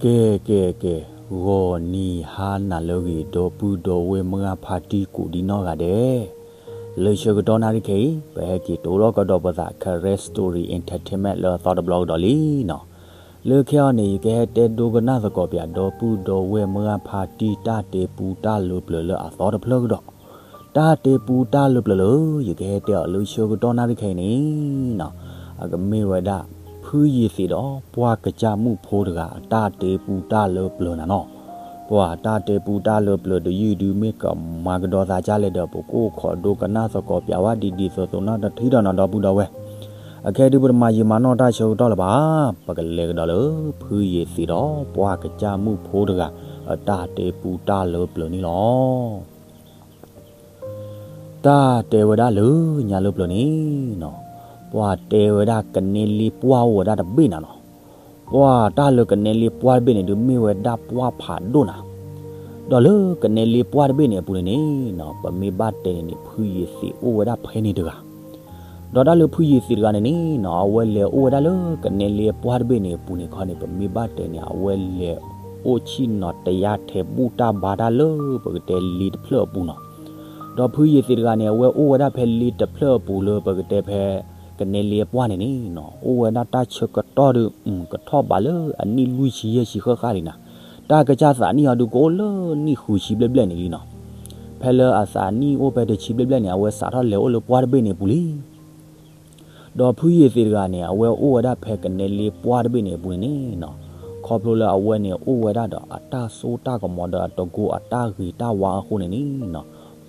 ကဲ ကဲ ကဲ, ဂီၤနံၤဟါနၤလၢအဂ့ၤ ဒီပုၢ်ဒီဝဲၢ်မုၢ်ဂၢ်ဖါတံၢ်ကိးဒံနီၢ်ဂၤဒဲး, လၢဆၢကတီၢ်နၣ်ရံၣ်ခဲအံၤ ပဟဲက့ၤတိၢ်လီၤကဒီးပသး Karen Story Entertainment လၢအသီတဘျီကဒီးလံနီၤ. လၢခဲအံၤန့ၣ် ယကဟဲတဲဒိကနၣ်သကိးပၠး ဒီပုၢ်ဒီဝဲၢ်မုၢ်ဂၢ်ဖါတံၢ် တၢ်တဲပူတၢ်လၢပျၢၤလၢအသီတဖျၢၣ်ကဒီး. တၢ်တဲပူတၢ်လၢပျၢၤလၢ ယကဟဲတဲအီၤလၢဆၢကတီၢ်နၣ်ရံၣ်ခဲအံၤန့ၣ်နီၤ, အကမ့ၢ်ဝဲဒၣ် ဖုယ့ၤသ့းဒီးပှၢ်ကစၢ်မုၣ်ဖိတဂၤ အတၢ်တဲပူတၢ်လၢပျၢၤနၤနီၤ. ပှၤတၢ်တဲပူတၢ်လၢပျၢၤတယုၢ်ဒုး မ့ၢ်ကမၤကဒီးသးဒ်လဲၣ်ဒီး ပကအိၣ်ခိးဒိကနၣ်သကိးပၠးဝဲဒ်ဒ်သိးသိးနီၤ တထံၣ်ဒီးနီၤ ဒီပုၢ်ဒီဝဲၢ်. အခဲအံၤဒုး ပတမၤယံာ်မၤနီၢ်တၢ်ဆၢကတီၢ်လၢၤဘၣ်, ပကလဲၤကဒီးလၢ ဖုယ့ၤသ့းဒီးပှၢ်ကစၢ်မုၣ်ဖိတဂၤ အတၢ်တဲပူတၢ်လၢပျၢၤန့ၣ်လီၤ. တၢ်တဲဝဲဒၣ်လၢညါလၢပျၢၤန့ၣ်နီၤ, ပှၤတဲဝဲဒၣ်ကနဲလ့ပှၢ်အိၣ်ဝဲဒၣ်တဘ့ၣ်နၤနီၤ. ပှၤတၢ်လၢကနဲလ့ပှၢ်တဘ့ၣ်န့ၣ်ဒုး မ့ၢ်ဝဲဒၣ်ပှၢ်ဖးဒိၣ်နၤ. ဒီးလၢကနဲလ့ပှၢ်တဘ့ၣ်န့ၣ်အပူၤန့ၣ်န့ၣ်နီၤ, ပမ့ၢ်ဘၣ်တဲန့ၣ်န့ၣ် ဖုယ့ၤသ့းအိၣ်ဝဲဒၣ်ဖဲန့ၣ်တဂၤ ဒီးတၢ်လၢဖုယ့ၤသ့းတဂၤန့ၣ်န့ၣ်နီၤ, အဝဲလဲၤအိၣ်ဝဲဒၣ်လၢကနဲလ့ပှၢ်တဘ့ၣ်န့ၣ်အပူၤန့ၣ်ခီန့ၣ် ပမ့ၢ်ဘၣ်တဲန့ၣ် အဝဲလဲၤအိၣ်ဆ့ၣ်နီၤတယၢ်ထဲဘူၣ်တၢ်ဘါတၢ်လၢ ပကတဲလ့တဖျၢၣ်အပူၤနီၤ. ဒီးဖုယ့ၤသ့းတဂၤန့ၣ် အဝဲအိၣ်ဝဲဒၣ်ဖဲလ့တဖျၢၣ်အပူၤလၢပကတဲဖဲ ကနဲလ့ပှၢ်န့ၣ်န့ၣ်နီၤ, အိၣ်ဝဲဒၣ်တၢ်ဆၢကတီၢ်ဒုး ကထီၣ်ဘးလၢအနံၣ်လွံၢ်ဆံယဲၢ်ဆံဃၣ်ဃၣ်လံနၤ. တၢ်ကစၢ်သးနံၣ်အီၤဒုး ကအိၣ်လၢနံၣ်ဃုဆံဘျဲၣ်ဘျဲၣ်န့ၣ်လံနီၤ. ဖဲလၢအသးနံၣ်အိၣ်ဖဲတဆံဘျဲၣ်ဘျဲၣ်န့ၣ် အဝဲစးထီၣ်လဲၤအိၣ်လၢပှၢ်တဘ့ၣ်န့ၣ်အပူၤလံ. ဒီးဖုယ့ၤသ့းတဂၤန့ၣ် အဝဲအိၣ်ဝဲဒၣ်ဖဲကနဲလ့ပှၢ်တဘ့ၣ်န့ၣ်အပူၤန့ၣ်န့ၣ်နီၤ, ခီဖျိလၢအဝဲန့ၣ်အိၣ်ဝဲဒၣ်ဒီးအတၢ်စိတၢ်ကမီၤဒီးအတၢ်ဂ့ၤတၢ်ဝါအဃိန့ၣ်န့ၣ်နီၤ,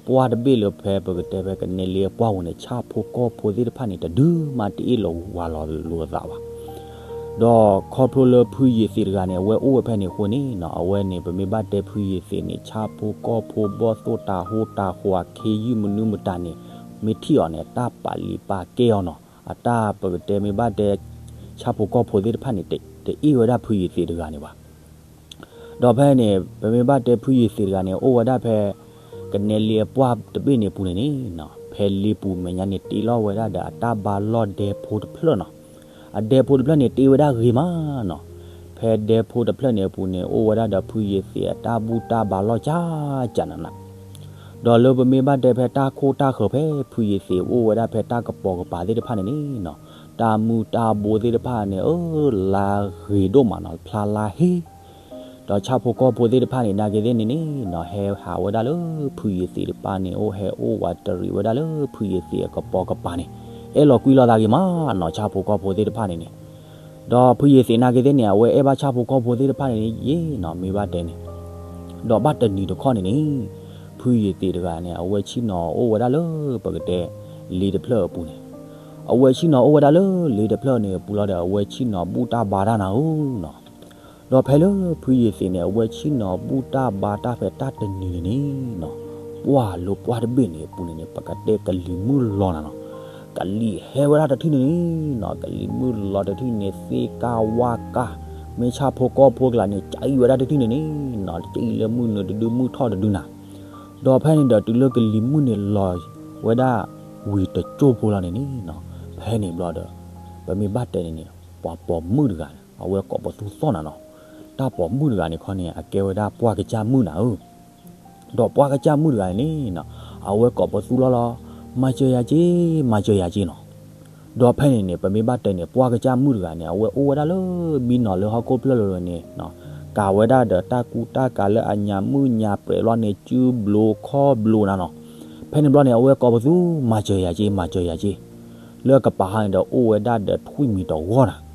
ပှၢ်တဘ့ၣ်လၢဖဲပကတဲဖဲကနဲလ့ပှၢ်ပူၤန့ၣ် ဆၣ်ဖိကီၢ်ဖိသ့ၣ်တဖၣ်န့ၣ် တဒုးမးတအ့ၣ်လိာ်ဝးလီၤလိာ်သးဘၣ်. ဒီးခီဖျိလၢဖုယ့ၤသ့းတဂၤန့ၣ် အဝဲအိၣ်ဝဲဖဲန့ၣ်အဃိန့ၣ်နီၤ, အဝဲန့ၣ် ပမ့ၢ်ဘၣ်တဲဖုယ့ၤသ့းန့ၣ် ဆၣ်ဖိကီၢ်ဖိဘီၣ်သိၣ်တၤဟိတၤဃီၤခ့ယုၢ်မနုၤမတၤန့ၣ် မ့ၢ်ထံၣ်အီၤန့ၣ် တၢ်ပာ်လံာ်ပာ်ကဲအီၤနီၤ, အတၢ်ပကတဲမ့ၢ်ဘၣ်တဲ ဆၣ်ဖိကီၢ်ဖိသ့ၣ်တဖၣ်န့ၣ် တအ့ၣ်ဝဲဒၣ်ဖုယ့ၤသ့းတဂၤန့ၣ်ဘၣ်. ဒီးဖဲန့ၣ် ပမ့ၢ်ဘၣ်တဲဖုယ့ၤသ့းတဂၤန့ၣ် အိၣ်ဝဲဒၣ်ဖဲ ကနဲလ့ပှၢ်တဘ့ၣ်န့ၣ်အပူၤန့ၣ်န့ၣ်နီၤ, ဖဲလ့ပူၤမဲာ်ညါန့ၣ် တ့လီၤဝဲဒၣ်ဒီးအတၢ်ဘါလီၢ်ဒဲဖိတဖျၢၣ်နီၤ. အဒဲဖိတဖျၢၣ်န့ၣ် တ့ဝဲဒၣ်ဂ့ၤမးနီၤ. ဖဲဒဲဖိတဖျၢၣ်န့ၣ်အပူၤန့ၣ် အိၣ်ဝဲဒၣ်ဒီးဖုယ့ၤသ့းအတၢ်ဘူၣ်တၢ်ဘါလီၢ်ကၠးကၠးနးနး. ဒီးလၢပမ့ၢ်ဘၣ်တဲဖဲတၢ်ခိၣ်တၢ်ဃၢၤဖဲဖုယ့ၤသ့းအိၣ်ဝဲဒၣ်ဖဲတၢ်ကပိာ်ကပၤသ့ၣ်တဖၣ်န့ၣ်န့ၣ်နီၤ, တၢ်မုၢ်တၢ်ဘိသ့ၣ်တဖၣ်န့ၣ် အၢ လါဂ့ၤဒိၣ်မးနီၤ, ဖျါလါဟ့ ဒီးဆၣ်ဖိကီၢ်ဖိသ့ၣ်တဖၣ်န့ၣ် နာ်က့သ့ၣ်န့ၣ်န့ၣ်နီၤ, ဟဲဟးဝဲဒၣ်လၢဖုယ့ၤသ့းတပၢ်န့ၣ် အိၣ်ဟဲအိၣ်ဝးတရံးဝဲဒၣ်လၢဖုယ့ၤသ့းအကပိာ်ကပၤန့ၣ်, အဲၣ်လီၤကွံလီၤသးဂ့ၤမးနီၤ, ဆၣ်ဖိကီၢ်ဖိသ့ၣ်တဖၣ်န့ၣ်န့ၣ်. ဒီးဖုယ့ၤသ့းနာ်က့သ့ၣ်န့ၣ် အဝဲအဲၣ်ဘၣ်ဆၣ်ဖိကီၢ်ဖိသ့ၣ်တဖၣ်န့ၣ်န့ၣ် ယ့ၤနီၤ, မ့ၢ်ဘၣ်တဲန့ၣ်. ဒီးဘၣ်တနံၤတခီန့ၣ်န့ၣ်, ဖုယ့ၤသ့းတဂၤန့ၣ် အဝဲဆ့ၣ်နီၤအိၣ်ဝဲဒၣ်လၢပကတဲလ့တဖျၢၣ်အပူၤန့ၣ်, အဝဲဆ့ၣ်နီၤအိၣ်ဝဲဒၣ်လၢလ့တဖျၢၣ်န့ၣ်အပူၤလီၤဒီး အဝဲဆ့ၣ်နီၤဘူၣ်တၢ်ဘါတၢ်နၤဧၢနီၤ. ဒီးဖဲလၢဖုယ့ၤသ့းန့ၣ် အဝဲဆ့ၣ်နီၤဘူၣ်တၢ်ဘါတၢ်ဖဲတၢ်တနံၤန့ၣ်န့ၣ်နီၤ, ပှၢ်လၢပှၢ်တဘ့ၣ်န့ၣ်အပူၤန့ၣ်န့ၣ် ပကတဲကလံၤမုၢ်လီၤနၤနီၤ, ကလံၤဟဲဝဲဒၣ်တထံၣ်န့ၣ်န့ၣ်နီၤ, ကလံၤမုၢ်လီၤတထံၣ်န့ၣ် သ့ၣ်ကၢ်ဝၣ်ကၢ်, မ့ၢ်ဆၣ်ဖိကီၢ်ဖိကျါန့ၣ် ကအံၤဝဲဒၣ်တထံၣ်န့ၣ်န့ၣ်နီၤ, ကအံၤလၢမုၢ်နုာ်တဒု မုၢ်ထီၣ်တဒုနၤ. ဒီးဖဲန့ၣ်ဒီးတုၤလၢကလံၤမုၢ်န့ၣ်လီၤဝဲဒၣ်ဝံၤတကၠိၢ်ဖိလီၤန့ၣ်န့ၣ်နီၤ, ဖဲန့ၣ်ဘျီဒီး ပမ့ၢ်ဘၣ်တဲန့ၣ်န့ၣ် ပှၤပိာ်မုၣ်တဂၤန့ၣ် အဝဲကိးပသူသီၣ်နၤနီၤ. တၢ်ပိာ်မုၣ်တဂၤန့ၣ်ခီန့ၣ် အကဲဝဲဒၣ်ပှၢ်ကစၢ်မုၣ်နၤဧၢ. ဒီးပှၢ်ကစၢ်မုၣ်တဂၤန့ၣ်န့ၣ်နီၤ, အဝဲကိးပသူလီၤလီၤ, မၤစၢၤယၤက့, မၤစၢၤယၤက့နီၤ. ဒီးဖဲန့ၣ်န့ၣ် ပမ့ၢ်ဘၣ်တဲန့ၣ် ပှၢ်ကစၢ်မုၣ်တဂၤန့ၣ် အဝဲအိၣ်ဝဲဒၣ်လၢမံနီၤလၢဟီၣ်ခိၣ်ဖျၢၣ်လၢန့ၣ်, ကၤဝဲဒၣ်ဒီးတၢ်ကူတၢ်ကၤလၢအညါမုၣ်ညါပြဲးလီၤန့ၣ် စုဘျိခီၣ်ဘျိနၤနီၤ. ဖဲန့ၣ်ဘျီန့ၣ် အဝဲကိးပသူ, မၤစၢၤယၤက့, မၤစၢၤယၤက့. လၢအကပၤဟါန့ၣ်ဒီး အိၣ်ဝဲဒၣ်ဒီးထွံၣ်မံၤတဂီၢ်နၤ.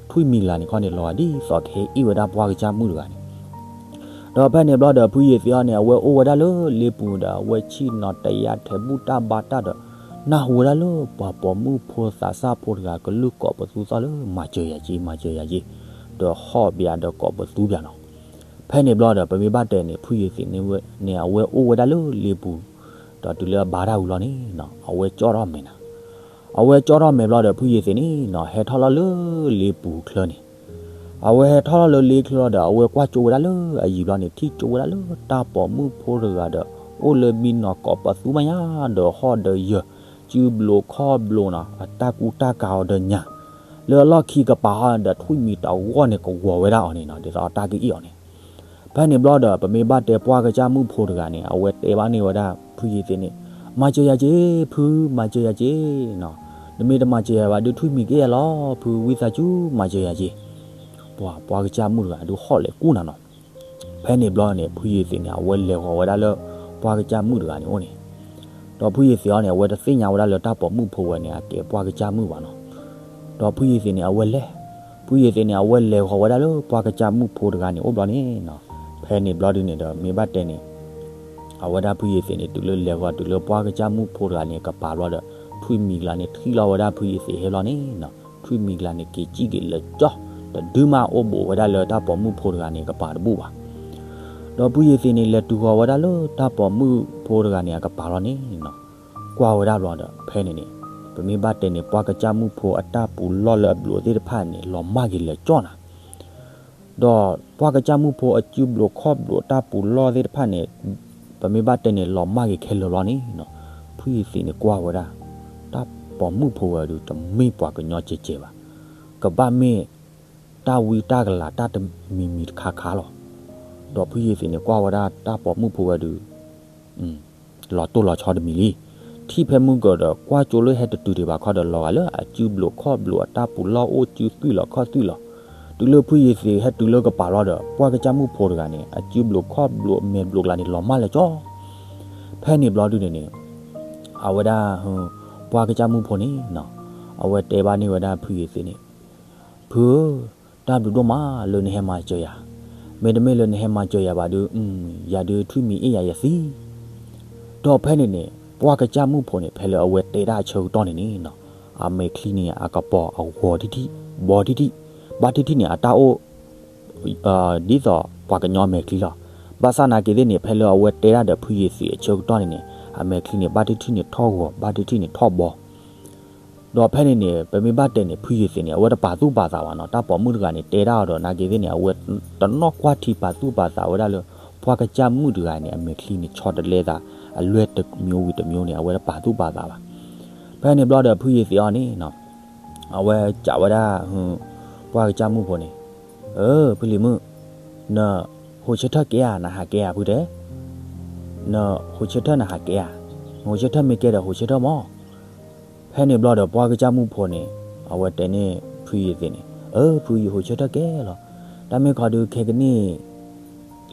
ထွံၣ်မံၤလၢန့ၣ်ခီန့ၣ် လီၤဂာ်ဒ်သိးကဟဲအ့ၣ်ဝဲဒၣ်ပှၢ်ကစၢ်မုၣ်တဂၤန့ၣ်. ဒီးဖဲန့ၣ်ဘျီဒီး ဖုယ့ၤသ့းအီၤန့ၣ် အဝဲအိၣ်ဝဲဒၣ်လၢလ့ပူၤဒီး အဝဲဆ့ၣ်နီၤတယၢ်ထဲဘူၣ်တၢ်ဘါတၢ်ဒီး နၢ်ဟူဝဲဒၣ်လၢပှၤပိာ်မုၣ်ဖိသးစၢ်ဖိတဂၤ ကလုၢ်ကိးပသူသီၣ်လၢ မၤစၢၤယၤက့, မၤစၢၤယၤက့, ဒီးဟီၣ်ဘျးဒီးကိးပသူဘျးနီၤ. ဖဲန့ၣ်ဘျီဒီး ပမ့ၢ်ဘၣ်တဲန့ၣ် ဖုယ့ၤသ့းန့ၣ် အဝဲအိၣ်ဝဲဒၣ်လၢလ့ပူၤ, ဒီးတုၤလၢအဘါတၢ်ဝံၤလီၤန့ၣ်နီၤ, အဝဲကၠီၣ်ထီၣ်မဲာ်နၤ. အဝဲကၠီၣ်ထီၣ်မဲာ်ဘျီဒီး ဖုယ့ၤသ့းန့ၣ်နီၤ ဟဲထီၣ်လီၤလၢလ့ပူၤချၢန့ၣ်. အဝဲဟဲထီၣ်လီၤလၢလ့ချၢလီၤဒီး အဝဲကွၢ်ကၠိဝဲဒၣ်လၢအယံၤဘျီန့ၣ် ထံၣ်ကၠိဝဲဒၣ်လၢတၢ်ပိာ်မုၣ်ဖိတဂၤဒီး အိၣ်လၢမံနီၤကိးပသူမးညါ ဒီးဟီၣ်ဒီးယၢၤ, စုဘျိခီၣ်ဘျိနီၤ, အတၢ်ကူတၢ်ကၤအီၤဒီးညၣ် လၢအလီၢ်ခံကပၤဟီဒီး ထွံၣ်မံၤတဂီၢ်န့ၣ် ကဝီၤဝဲဒၣ်အီၤန့ၣ်နီၤ, ဒ်သိးအတၢ်ကအ့ၣ်အီၤန့ၣ်. ဖဲန့ၣ်ဘျီဒီး ပမ့ၢ်ဘၣ်တဲပှၢ်ကစၢ်မုၣ်ဖိတဂၤန့ၣ် အဝဲတဲဘၣ်န့ၢ်ဝဲဒၣ်ဖုယ့ၤသ့းန့ၣ်, မၤစၢၤယၤက့ၤ ဖု, မၤစၢၤယၤက့ၤနီၤ, နမ့ၢ်တမၤစၢၤယၤဘၣ်ဒုး ထွံၣ်မံၤကအဲၣ်လီၤ, ဖုဝံသးစူၤ မၤစၢၤယၤက့ၤ. ပှၤပှၢ်ကစၢ်မုၣ်တဂၤဒုးဟီၣ်လဲၤကူၣ်နၤနီၤ. ဖဲန့ၣ်ဘျီန့ၣ် ဖုယ့ၤသ့းန့ၣ် အဝဲလဲၤဃီၤဝဲဒၣ်လၢ ပှၢ်ကစၢ်မုၣ်တဂၤန့ၣ်အိၣ်န့ၣ်. ဒီးဖုယ့ၤသ့းအီၤန့ၣ် အဝဲတသ့ၣ်ညါဝဲဒၣ်လၢတၢ်ပိာ်မုၣ်ဖိဝဲန့ၣ် အကဲပှၢ်ကစၢ်မုၣ်ဘၣ်နီၤ. ဒီးဖုယ့ၤသ့းန့ၣ် အဝဲလဲၤ, ဖုယ့ၤသ့းန့ၣ် အဝဲလဲၤဃီၤဝဲဒၣ်လၢပှၢ်ကစၢ်မုၣ်ဖိတဂၤန့ၣ်အိၣ်ဘျီန့ၣ်နီၤ. ဖဲန့ၣ်ဘျီဒုးန့ၣ်ဒီး မ့ၢ်ဘၣ်တဲန့ၣ် အဝဲဒၣ်ဖုယ့ၤသ့းန့ၣ် တုၤလၢလဲၤဃီၤတုၤလၢပှၢ်ကစၢ်မုၣ်ဖိတဂၤန့ၣ် ကပၤဘျီဒီး ထွံၣ်မံၤကျါန့ၣ် ထံၣ်လီၤဝဲဒၣ်ဖုယ့ၤသ့းဟဲဘျီန့ၣ်နီၤ. ထွံၣ်မံၤကျါန့ၣ် က့ၤစံၣ်က့ၤလၢာ်ကၠီ, တဒုမး အိၣ်ဘူးဝဲဒၣ်လၢတၢ်ပိာ်မုၣ်ဖိတဂၤန့ၣ်ကပၤတဘူၣ်ဘၣ်. ဒီးဖုယ့ၤသ့းန့ၣ် လဲၤတုၤဃီၤဝဲဒၣ်လၢတၢ်ပိာ်မုၣ်ဖိတဂၤန့ၣ် အကပၤလီၤန့ၣ်နီၤ. ကွၢ်ဝဲဒၣ်ဘျီဒီး ဖဲန့ၣ်န့ၣ် ပမ့ၢ်ဘၣ်တဲန့ၣ် ပှၢ်ကစၢ်မုၣ်ဖိအတၢ်ပူၤလီၢ်လၢအဘျိးသ့ၣ်တဖၣ်န့ၣ် လီၤမၢ်က့ၤလၢာ်ကၠီနၤ. ဒီးပှၢ်ကစၢ်မုၣ်ဖိအစုဘျိးခီၣ်ဘျိးတၢ်ပူၤလီၢ်သ့ၣ်တဖၣ်န့ၣ် ပမ့ၢ်ဘၣ်တဲန့ၣ် လီၤမၢ်က့ၤခဲလၢာ်ဘျီန့ၣ်နီၤ. ဖုယ့ၤသ့းန့ၣ်ကွၢ်ဝဲဒၣ် တၢ်ပိာ်မုၣ်ဖိဝဲဒုး တမ့ၢ်ပှၤကညီကဲးကဲးဘၣ်. ကဘၣ်မ့ၢ်တၢ်ဝံတၢ်ကလၤတၢ်တမံၤမံၤတခါခါလီၤ. ဒီးဖုယ့ၤသ့းန့ၣ်ကွၢ်ဝဲဒၣ်တၢ်ပိာ်မုၣ်ဖိဝဲဒုး လီၤတိၢ်လီၤဆီတမံၤလံ. ထံၣ်ဖဲမုၢ်ကီၤဒီး ကွၢ်ကၠိလၢဟဲတတုၤဒံးဘၣ်ခီဒီး လီၤဂာ်လၢအစုဘျိးခီၣ်ဘျိးအတၢ်ပူၤလီၢ်အိၣ်စုသွံၣ်လီၤခီၣ်သွံၣ်လီၤ. တုၤလၢဖုယ့ၤသ့းဟဲတုၤလၢကပၤလီၤဒီး ပှၢ်ကစၢ်မုၣ်ဖိတဂၤန့ၣ် အစုဘျိးခီၣ်ဘျိးမဲာ်ဘျိးကျါန့ၣ် လီၤမၢ်လၢာ်ကၠီ. ဖဲန့ၣ်ဘျီဒုးန့ၣ်န့ၣ် အဝဲဒၣ် ပှၢ်ကစၢ်မုၣ်ဖိန့ၣ်နီၤ အဝဲတဲဘၣ်န့ၢ်ဝဲဒၣ်ဖုယ့ၤသ့းန့ၣ်, ဖုဧၢ, တၢ်ဘျုးဒိၣ်မးလၢနဟဲမၤစၢၤယၤ, မ့တမ့ၢ်လၢနဟဲမၤစၢၤယၤဘၣ်ဒုး ယၤဒုးထွံၣ်မံၤအ့ၣ်ယၤယသံ. ဒီးဖဲန့ၣ်န့ၣ် ပှၢ်ကစၢ်မုၣ်ဖိန့ၣ် ဖဲလၢအဝဲတဲဒၣ်အဆၢကတီၢ်န့ၣ်န့ၣ်နီၤ အမဲာ်ချံန့ၣ် အကပီၤအဂီၤထံထံၣ်, ဘီထံထံၣ်, ဘၣ်ထံထံၣ်န့ၣ် အတၢ်အိၣ် ဒ်သိးပှၤကညီအမဲာ်ချံလီၤ. ဘၣ်ဆၣ်နာ်က့ၤသ့ၣ်န့ၣ် ဖဲလၢအဝဲတဲဒၣ်ဒီးဖုယ့ၤသ့းအဆၢကတီၢ်န့ၣ်န့ၣ် အမဲာ်ချံန့ၣ် ဘၣ်ထံထံၣ်န့ၣ်ထီၣ်ဂီၤ, ဘၣ်ထံထံၣ်န့ၣ်ထီၣ်ဘီ. ဒီးဖဲန့ၣ်န့ၣ် ပမ့ၢ်ဘၣ်တဲန့ၣ် ဖုယ့ၤသ့းန့ၣ် အဝဲတပာ်သူၣ်ပာ်သးဘၣ်နီၤ, တၢ်ပိာ်မုၣ်တဂၤန့ၣ် တဲဒၣ်အီၤဒီး နာ်က့ၤသ့ၣ်န့ၣ် အဝဲတနီၢ်ကွၢ်ထံပာ်သူၣ်ပာ်သးဝဲဒၣ်လၢ ပှၢ်ကစၢ်မုၣ်တဂၤန့ၣ် အမဲာ်ချံန့ၣ် ဆီတလဲသး အလွဲၢ်တမျိုးဝံၤတမျိုးန့ၣ် အဝဲတပာ်သူၣ်ပာ်သးဘၣ်. ဖဲန့ၣ်ဘျီဒီး ဖုယ့ၤသ့းအီၤန့ၣ် အဝဲစံးဝဲဒၣ် ပှၢ်ကစၢ်မုၣ်ဖိန့ၣ်, အၢ ဖုလံၤမုၣ်, နဟိးဆၢထၢၣ်ကဲဧါ, နဟးကဲဧါဖုတဲ, နဟိးဆၢထၢၣ်နဟးကဲဧါ, နဟိးဆၢထၢၣ်မ့ၢ်ကဲဒီးဟိးဆၢထၢၣ်မီၢ်. ဖဲန့ၣ်ဘျီဒီး ပှၢ်ကစၢ်မုၣ်ဖိန့ၣ် အဝဲတဲန့ၢ်ဖုယ့ၤသ့းန့ၣ်, အၢ ဖုယဟိးဆၢထၢၣ်ကဲလီၤ. တၢ်မ့ၢ်ခီဒုးခဲကနံၣ်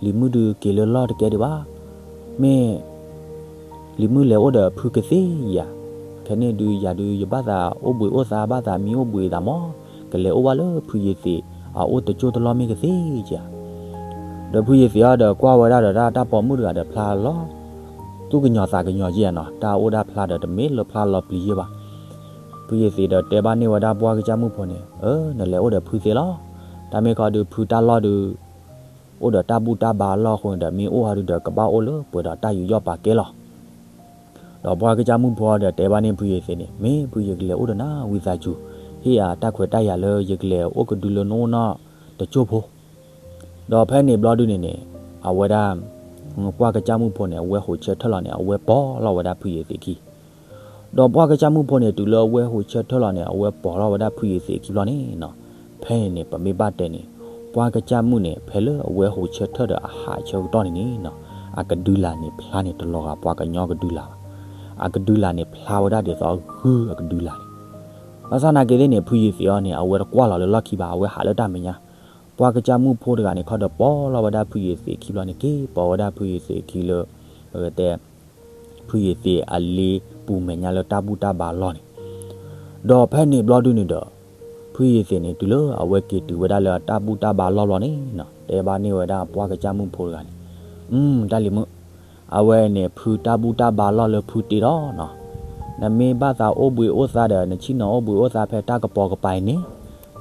လံၤမုၣ်ဒုးက့ၤလၢလီၢ်တကဲဒံးဘၣ်. မ့ၢ်လံၤမုၣ်လဲၤအိၣ်ဒီးဖုကသ့ဧါ. ခဲန့ၣ်ဒုးယၤဒုးယဘၣ်သးအိၣ်ဘှံးအိၣ်သါ ဘၣ်သးမံအိၣ်ဘှံးသးမီၢ်, ကလဲၤအိၣ်ဘၣ်လၢဖုယ့ၤသ့းအအိၣ်တကၠိၢ်တလီၢ်မ့ၢ်ကသ့ဧါ. ဒီးဖုယ့ၤသ့းအီၤဒီးကွၢ်ဝဲဒၣ်ဒီးတၢ်ပိာ်မုၣ်တဂၤဒီးဖျါလီၤ သူၣ်ကညီၤသးကညီၤယဲၢ်နီၤ, တၢ်အိၣ်ဒၣ်ဖျါဒီးတမ့ၢ်လၢဖျါလီၤပျံၤယဲၢ်ဘၣ်. ဖုယ့ၤသ့းဒီးတဲဘၣ်န့ၢ်ဝဲဒၣ်ပှၢ်ကစၢ်မုၣ်ဖိန့ၣ်, အၢ နလဲၤအိၣ်ဒီးဖုသ့လီၤ. တၢ်မ့ၢ်ခီဒုးဖုတၢ်လီၢ်ဒုး အိၣ်ဒီးတၢ်ဘူၣ်တၢ်ဘါအလီၢ်အဃိန့ၣ်ဒီး မ့ၢ်အိၣ်ဟီဒုးဒီးကဘၣ်အိၣ်လၢပှဲၤဒီးတၢ်ယူးယီၣ်ပာ်ကဲလီၤ. ဒီးပှၢ်ကစၢ်မုၣ်ဖိဒီးတဲဘၣ်န့ၢ်ဖုယ့ၤသ့းန့ၣ်, မ့ၢ်ဖုယကလဲၤအိၣ်ဒီးနၤဝံသးစူၤ, ဟ့ၣ်ယၤတၢ်ခွဲးတၢ်ယာ်လၢယကလဲၤအိၣ်ကဒုလၢနအိၣ်နီၢ်တကၠိၢ်ဖိ. ဒီးဖဲန့ၣ်ဘျီဒုန့ၣ်န့ၣ် အဝဲဒၣ် ပှၢ်ကစၢ်မုၣ်ဖိန့ၣ် အဝဲဟိးဆၢထၢၣ်လီၤန့ၣ် အဝဲပိာ်လီၤဝဲဒၣ်ဖုယ့ၤသ့းခံ ဒီးပှၢ်ကစၢ်မုၣ်ဖိန့ၣ် တုၤလၢအဝဲဟိးဆၢထၢၣ်လီၤန့ၣ် အဝဲပိာ်လီၤဝဲဒၣ်ဖုယ့ၤသ့းခံဘျီန့ၣ်နီၤ. ဖဲန့ၣ်န့ၣ် ပမ့ၢ်ဘၣ်တဲန့ၣ် ပှၢ်ကစၢ်မုၣ်န့ၣ် ဖဲလၢအဝဲဟိးဆၢထၢၣ်ဒီးအဟးဆၢကတီၢ်န့ၣ်န့ၣ်နီၤ အကဒုလာ်န့ၣ်ဖျါန့ၣ်တလီၤဂာ်ပှၤကညီကဒုလာ်ဘၣ်. အကဒုလာ်န့ၣ်ဖျါဝဲဒၣ်ဒ်သိးအဂုၢ်အကဒုလာ်န့ၣ်. ဘၣ်ဆၣ်နာ်က့ၤသ့ၣ်န့ၣ် ဖုယ့ၤသ့းအီၤန့ၣ် အဝဲတကွၢ်လီၤလၢလီၢ်ခံဘၣ် အဝဲဟးလၢတၢ်မဲာ်ညါ. ပှၢ်ကစၢ်မုၣ်ဖိတဂၤန့ၣ်ခီဒီးပိာ်လီၤဝဲဒၣ်ဖုယ့ၤသ့းခံဘျီန့ၣ် က့ၤပိာ်ဝဲဒၣ်ဖုယ့ၤသ့းခံလၢ ပကတဲ ဖုယ့ၤသ့းအလ့ပူၤမဲာ်ညါလၢတၢ်ဘူၣ်တၢ်ဘါလီၢ်န့ၣ်. ဒီးဖဲန့ၣ်ဘျီဒုန့ၣ်ဒီး ဖုယ့ၤသ့းန့ၣ် တုၤလၢအဝဲက့ၤတုၤဝဲဒၣ်လၢတၢ်ဘူၣ်တၢ်ဘါလီၢ်ဘျီန့ၣ်နီၤ တဲဘၣ်န့ၢ်ဝဲဒၣ်ပှၢ်ကစၢ်မုၣ်ဖိတဂၤန့ၣ်, တၢ်လံၤမုၣ်, အဝဲန့ၣ်ဖုတၢ်ဘူၣ်တၢ်ဘါလီၢ်လၢဖုတ့ထီၣ်နီၤ. နမ့ၢ်ဘၣ်သးအိၣ်ဘှံးအိၣ်သါဒီး နဆ့ၣ်နီၤအိၣ်ဘှံးအိၣ်သါဖဲတၢ်ကပီၤကပၤအံၤန့ၣ်,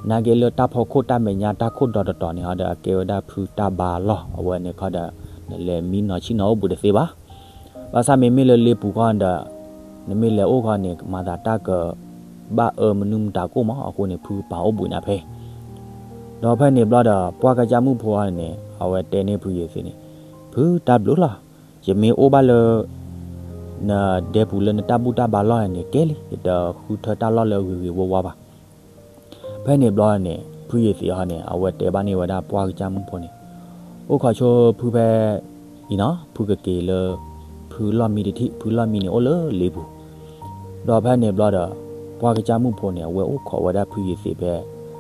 နာ်က့ၤလၢတၢ်ဖီခိၣ်တၢ်မဲာ်ညါတၢ်ခိၣ်ဒီတတီၤန့ၣ်ဟီဒီး အကဲဝဲဒၣ်ဖုတၢ်ဘါလီၢ် အဝဲန့ၣ်ခီဒီး နလဲၤမံနီၤဆ့ၣ်နီၤအိၣ်ဘှံးတသ့ဘၣ်. ဘၣ်ဆၣ်မ့မ့ၢ်လၢလ့ပူၤဃီဒီး နမ့ၢ်လဲၤအိၣ်ဃီန့ၣ် မၤသးတၢ်ကဘၣ်အၢမနုၤမတၤကိၣ်မး အဃိန့ၣ် ဖုကပာ်အိၣ်ဘှံးနၤဖဲ ဒီးဖဲန့ၣ်ဘျီဒီး ပှၢ်ကစၢ်မုၣ်ဖိန့ၣ် အဝဲတဲန့ၢ်ဖုယ့ၤသ့းန့ၣ်, ဖုတၢ်ဘျုးလီၤ, ယမ့ၢ်အိၣ်ဘၣ်လၢ နဒဲပူၤလၢနတၢ်ဘူၣ်တၢ်ဘါလီၢ်န့ၣ် ကဲလံ, ယတဃုထၢတၢ်လီၢ်လၢအဂ့ၤဂ့ၤဝါဝါဘၣ်. ဖဲန့ၣ်ဘျီန့ၣ် ဖုယ့ၤသ့းအံၤန့ၣ် အဝဲတဲဘၣ်န့ၢ်ဝဲဒၣ်ပှၢ်ကစၢ်မုၣ်ဖိန့ၣ်, အိၣ်ခိးဆိဖုဖဲအံၤနီၤ, ဖုကက့ၤလၢ ဖုလီၢ်မံတထံၣ်, ဖုလီၢ်မံန့ၣ်အိၣ်လၢလ့ပူၤ. ဒီးဖဲန့ၣ်ဘျီဒီး ပှၢ်ကစၢ်မုၣ်ဖိန့ၣ် အဝဲအိၣ်ခိးဝဲဒၣ်ဖုယ့ၤသ့းဖဲ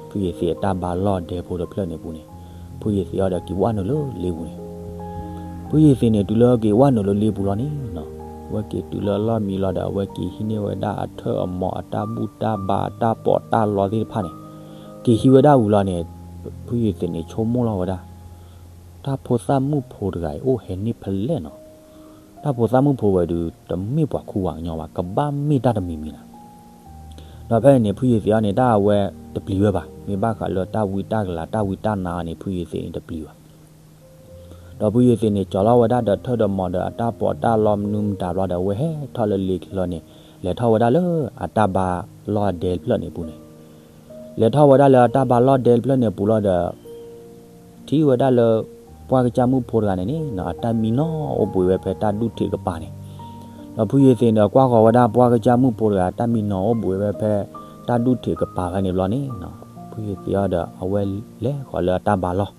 ဖုယ့ၤသ့းအတၢ်ဘါလီၢ်ဒဲဖိတဖျၢၣ်န့ၣ်ပူၤန့ၣ်, ဖုယ့ၤသ့းအံၤဒီးက့ၤဝဲနုာ်လၢလ့ပူၤန့ၣ်. ဖုယ့ၤသ့းန့ၣ် တုၤလၢက့ၤဝဲနုာ်လၢလ့ပူၤလီၤန့ၣ်နီၤ, အဝဲက့ၤတုၤလၢလီၢ်မံလီၤဒီး အဝဲက့ၤဟံးန့ၢ်ဝဲဒၣ်အထၢၣ်အမီၤ အတၢ်ဘူၣ်တၢ်ဘါ အတၢ်ပီးတၢ်လီသ့ၣ်တဖၣ်န့ၣ်, က့ၤဟံးဝဲဒၣ်ဝံၤလီၤန့ၣ်, ဖုယ့ၤသ့းန့ၣ် ဆိကမိၣ်လီၤဝဲဒၣ် တၢ်ဖိသၣ်မုၣ်ဖိတဂၤအံၤအိၣ်ဟဲန့ၢ်ဖဲလဲၣ်နီၤ. တၢ်ဖိသၣ်မုၣ်ဖိဝဲဒုး တမ့ၢ်ပှၤခူပှၤကညီဘၣ်, ကဘၣ်မ့ၢ်တၢ်တမံၤမံၤလီၤ. ဒီးဖဲန့ၣ်န့ၣ် ဖုယ့ၤသ့းအံၤန့ၣ် တၢ်အဝဲတပျံၤဝဲဘၣ်, မ့ၢ်ဘၣ်ဃးလၢတၢ်ဝံတၢ်ကလၤ တၢ်ဝံတၢ်နါအံၤန့ၣ် ဖုယ့ၤသ့းန့ၣ်တပျံၤဘၣ်. ဒီးဖုယ့ၤသ့းန့ၣ် ကၠီၤလီၤဝဲဒၣ်ဒီးထၢၣ်ဒီးမီၤဒီးအတၢ်ပီးတၢ်လီမနုၤမတၤဘျီဒီး အဝဲဟဲထီၣ်လၢလ့ချၢန့ၣ်, လဲၤထီၣ်ဝဲဒၣ်လၢအတၢ်ဘါလီၢ်ဒဲတဖျၢၣ်န့ၣ်ပူၤန့ၣ်. လဲၤထီၣ်ဝဲဒၣ်လၢအတၢ်ဘါလီၢ်ဒဲတဖျၢၣ်န့ၣ်ပူၤလီၤဒီး ထံၣ်ဝဲဒၣ်လၢ ပှၢ်ကစၢ်မုၣ်ဖိတဂၤန့ၣ်န့ၣ်နီၤ, အတၢ်မံနီၤအိၣ်ဘှံးဝဲဖဲတၢ်ဒူၣ်ထံးကပၤန့ၣ်. ဒီးဖုယ့ၤသ့းန့ၣ်ဒီး ကွၢ်ဃီၤဝဲဒၣ်ပှၢ်ကစၢ်မုၣ်ဖိတဂၤ တၢ်မံနီၤအိၣ်ဘှံးဝဲဖဲတၢ်ဒူၣ်ထံးကပၤဖဲန့ၣ်ဘျီန့ၣ်နီၤ, ဖုယ့ၤသ့းအံၤဒီး အဝဲလဲၤဃီၤလၢအတၢ်ဘါလီၢ်.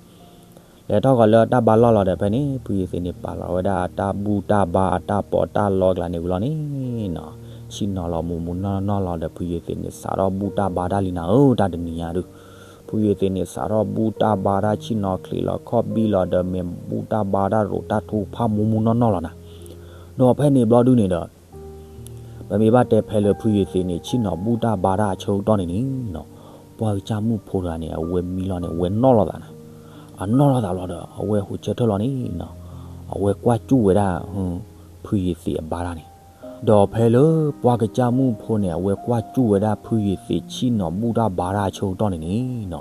လဲၤထီၣ်ဃီၤလၢအတၢ်ဘါလီၢ်လီၤဒီး ဖဲန့ၣ် ဖုယ့ၤသ့းန့ၣ် ပာ်လီၤဝဲဒၣ်အတၢ်ဘူၣ်တၢ်ဘါ အတၢ်ပီးတၢ်လီကျါန့ၣ်ဝံၤလီၤန့ၣ်နီၤ, ဆ့ၣ်နီၤလီၤမူးမူးနီၢ်နီၢ်လီၤဒီး ဖုယ့ၤသ့းန့ၣ် စးထီၣ်ဘူၣ်တၢ်ဘါတၢ်လံနၤဧၢ, တၢ်တနံၤညါဒုး ဖုယ့ၤသ့းန့ၣ် စးထီၣ်ဘူၣ်တၢ်ဘါတၢ် ဆ့ၣ်နီၤချံးလီၤခီၣ်ဘံၣ်လီၤဒီး မ့ၢ်ဘူၣ်တၢ်ဘါတၢ်ရိးတၢ်ထူဖးမူးမူးနီၢ်နီၢ်လီၤနၤ. ဒီးဖဲန့ၣ်ဘျီဒုးန့ၣ်ဒီး ပမ့ၢ်ဘၣ်တဲဖဲလၢဖုယ့ၤသ့းန့ၣ် ဆ့ၣ်နီၤဘူၣ်တၢ်ဘါတၢ်အဆၢကတီၢ်န့ၣ်န့ၣ်နီၤ, ပှၢ်ကစၢ်မုၣ်ဖိတဂၤန့ၣ် အဝဲမံလီၤန့ၣ် အဝဲနီၣ်လီၤသးနၤ. အနီၣ်လီၤသးလီၤဒီး အဝဲဟိးဆၢထၢၣ်လီၤန့ၣ်နီၤ, အဝဲကွၢ်စူၣ်ဝဲဒၣ် ဖုယ့ၤသ့းအဘါတၢ်န့ၣ်. ဒီးဖဲလၢပှၢ်ကစၢ်မုၣ်ဖိန့ၣ် အဝဲကွၢ်စူၣ်ဝဲဒၣ်ဖုယ့ၤသ့း ဆ့ၣ်နီၤဘူၣ်တၢ်ဘါတၢ်အဆၢကတီၢ်န့ၣ်န့ၣ်နီၤ,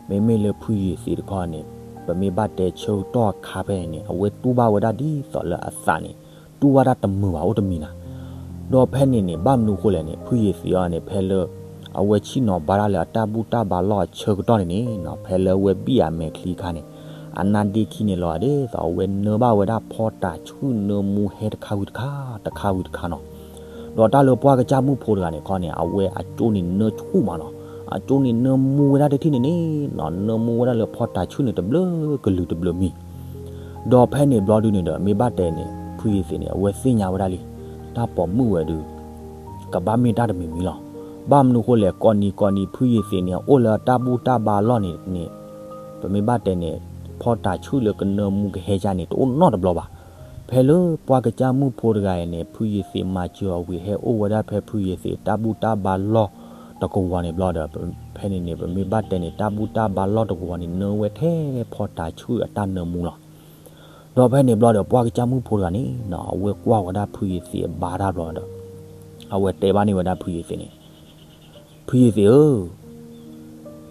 မ့မ့ၢ်လၢဖုယ့ၤသ့းတခီန့ၣ် ပမ့ၢ်ဘၣ်တဲဆၢကတီၢ်အခါဖဲန့ၣ်န့ၣ် အဝဲတူၢ်ဘၣ်ဝဲဒၣ်ဒ်သိးလၢအသးန့ၣ် တူၢ်ဘၣ်တၢ်တမုာ်ဘၣ်အိၣ်တမံၤနၤ. ဒီးဖဲန့ၣ်န့ၣ် ဘၣ်မနုၤဃိလဲၣ်န့ၣ် ဖုယ့ၤသ့းအံၤန့ၣ် ဖဲလၢ အဝဲဆ့ၣ်နီၤဘါတၢ်လၢအတၢ်ဘူၣ်တၢ်ဘါလီၢ်အဆၢကတီၢ်န့ၣ်န့ၣ်နီၤ, ဖဲလၢအဝဲဘံၣ်အမဲာ်ချံအခါန့ၣ် အနါဒ့ခံန့ၣ်လီၤ ဒ်သိးအဝဲနၢဘၣ်ဝဲဒၣ်ဖီတၤဆှုၣ်နၢမူဟဲတခါဝံၤတခါ တခါဝံၤတခါနီၤ. ဒီးတၢ်လၢပှၢ်ကစၢ်မုၣ်ဖိတဂၤန့ၣ်ခီန့ၣ် အဝဲအကၠိန့ၣ်နၢဆူၣ်မးနီၤ, အကၠိန့ၣ်နၢမူဝဲဒၣ်တထံၣ်န့ၣ်န့ၣ်နီၤ, နၢမူဝဲဒၣ်လၢဖီတၤဆှုၣ်န့ၣ်တဘျုးကလုာ်တဘျုးမံၤ. ဒီးဖဲန့ၣ်ဘျီဒုးန့ၣ်ဒီး မ့ၢ်ဘၣ်တဲန့ၣ် ဖုယ့ၤသ့းန့ၣ် အဝဲသ့ၣ်ညါဝဲဒၣ်လံ, တၢ်ပိာ်မုၣ်ဝဲဒုး ကဘၣ်မ့ၢ်တၢ်တမံၤမံၤလီၤ. ဘၣ်မနုၤဃိလဲၣ် ကိးနံၤကိးနံၤ ဖုယ့ၤသ့းန့ၣ် အိၣ်လၢတၢ်ဘူၣ်တၢ်ဘါလီၢ်န့ၣ်န့ၣ် ပမ့ၢ်ဘၣ်တဲန့ၣ် ဖီတၤဆှုၣ်လၢကနၢမူကဟဲကါန့ၣ် တအိၣ်နီတဘျီဘၣ်. ဖဲလၢပှၢ်ကစၢ်မုၣ်ဖိတဂၤအံၤန့ၣ် ဖုယ့ၤသ့းမၤစၢၤအီၤဝံၤ ဟဲအိၣ်ဝဲဒၣ်ဖဲဖုယ့ၤသ့းတၢ်ဘူၣ်တၢ်ဘါလီၢ်တကဝီၤန့ၣ်ဘျီဒီး ဖဲန့ၣ်န့ၣ် ပမ့ၢ်ဘၣ်တဲန့ၣ် တၢ်ဘူၣ်တၢ်ဘါလီၢ်တကဝီၤန့ၣ် နၢဝဲထဲဖီတၤဆှုၣ်အတၢ်နၢမူလီၤ. ဒီးဖဲန့ၣ်ဘျီဒီး ပှၢ်ကစၢ်မုၣ်ဖိတဂၤန့ၣ်နီၤ အဝဲကွၢ်ဝဲဒၣ်ဖုယ့ၤသ့းအဘါတၢ်ဘျီဒီး အဝဲတဲဘၣ်န့ၢ်ဝဲဒၣ်ဖုယ့ၤသ့းန့ၣ်, ဖုယ့ၤသ့းဧၢ,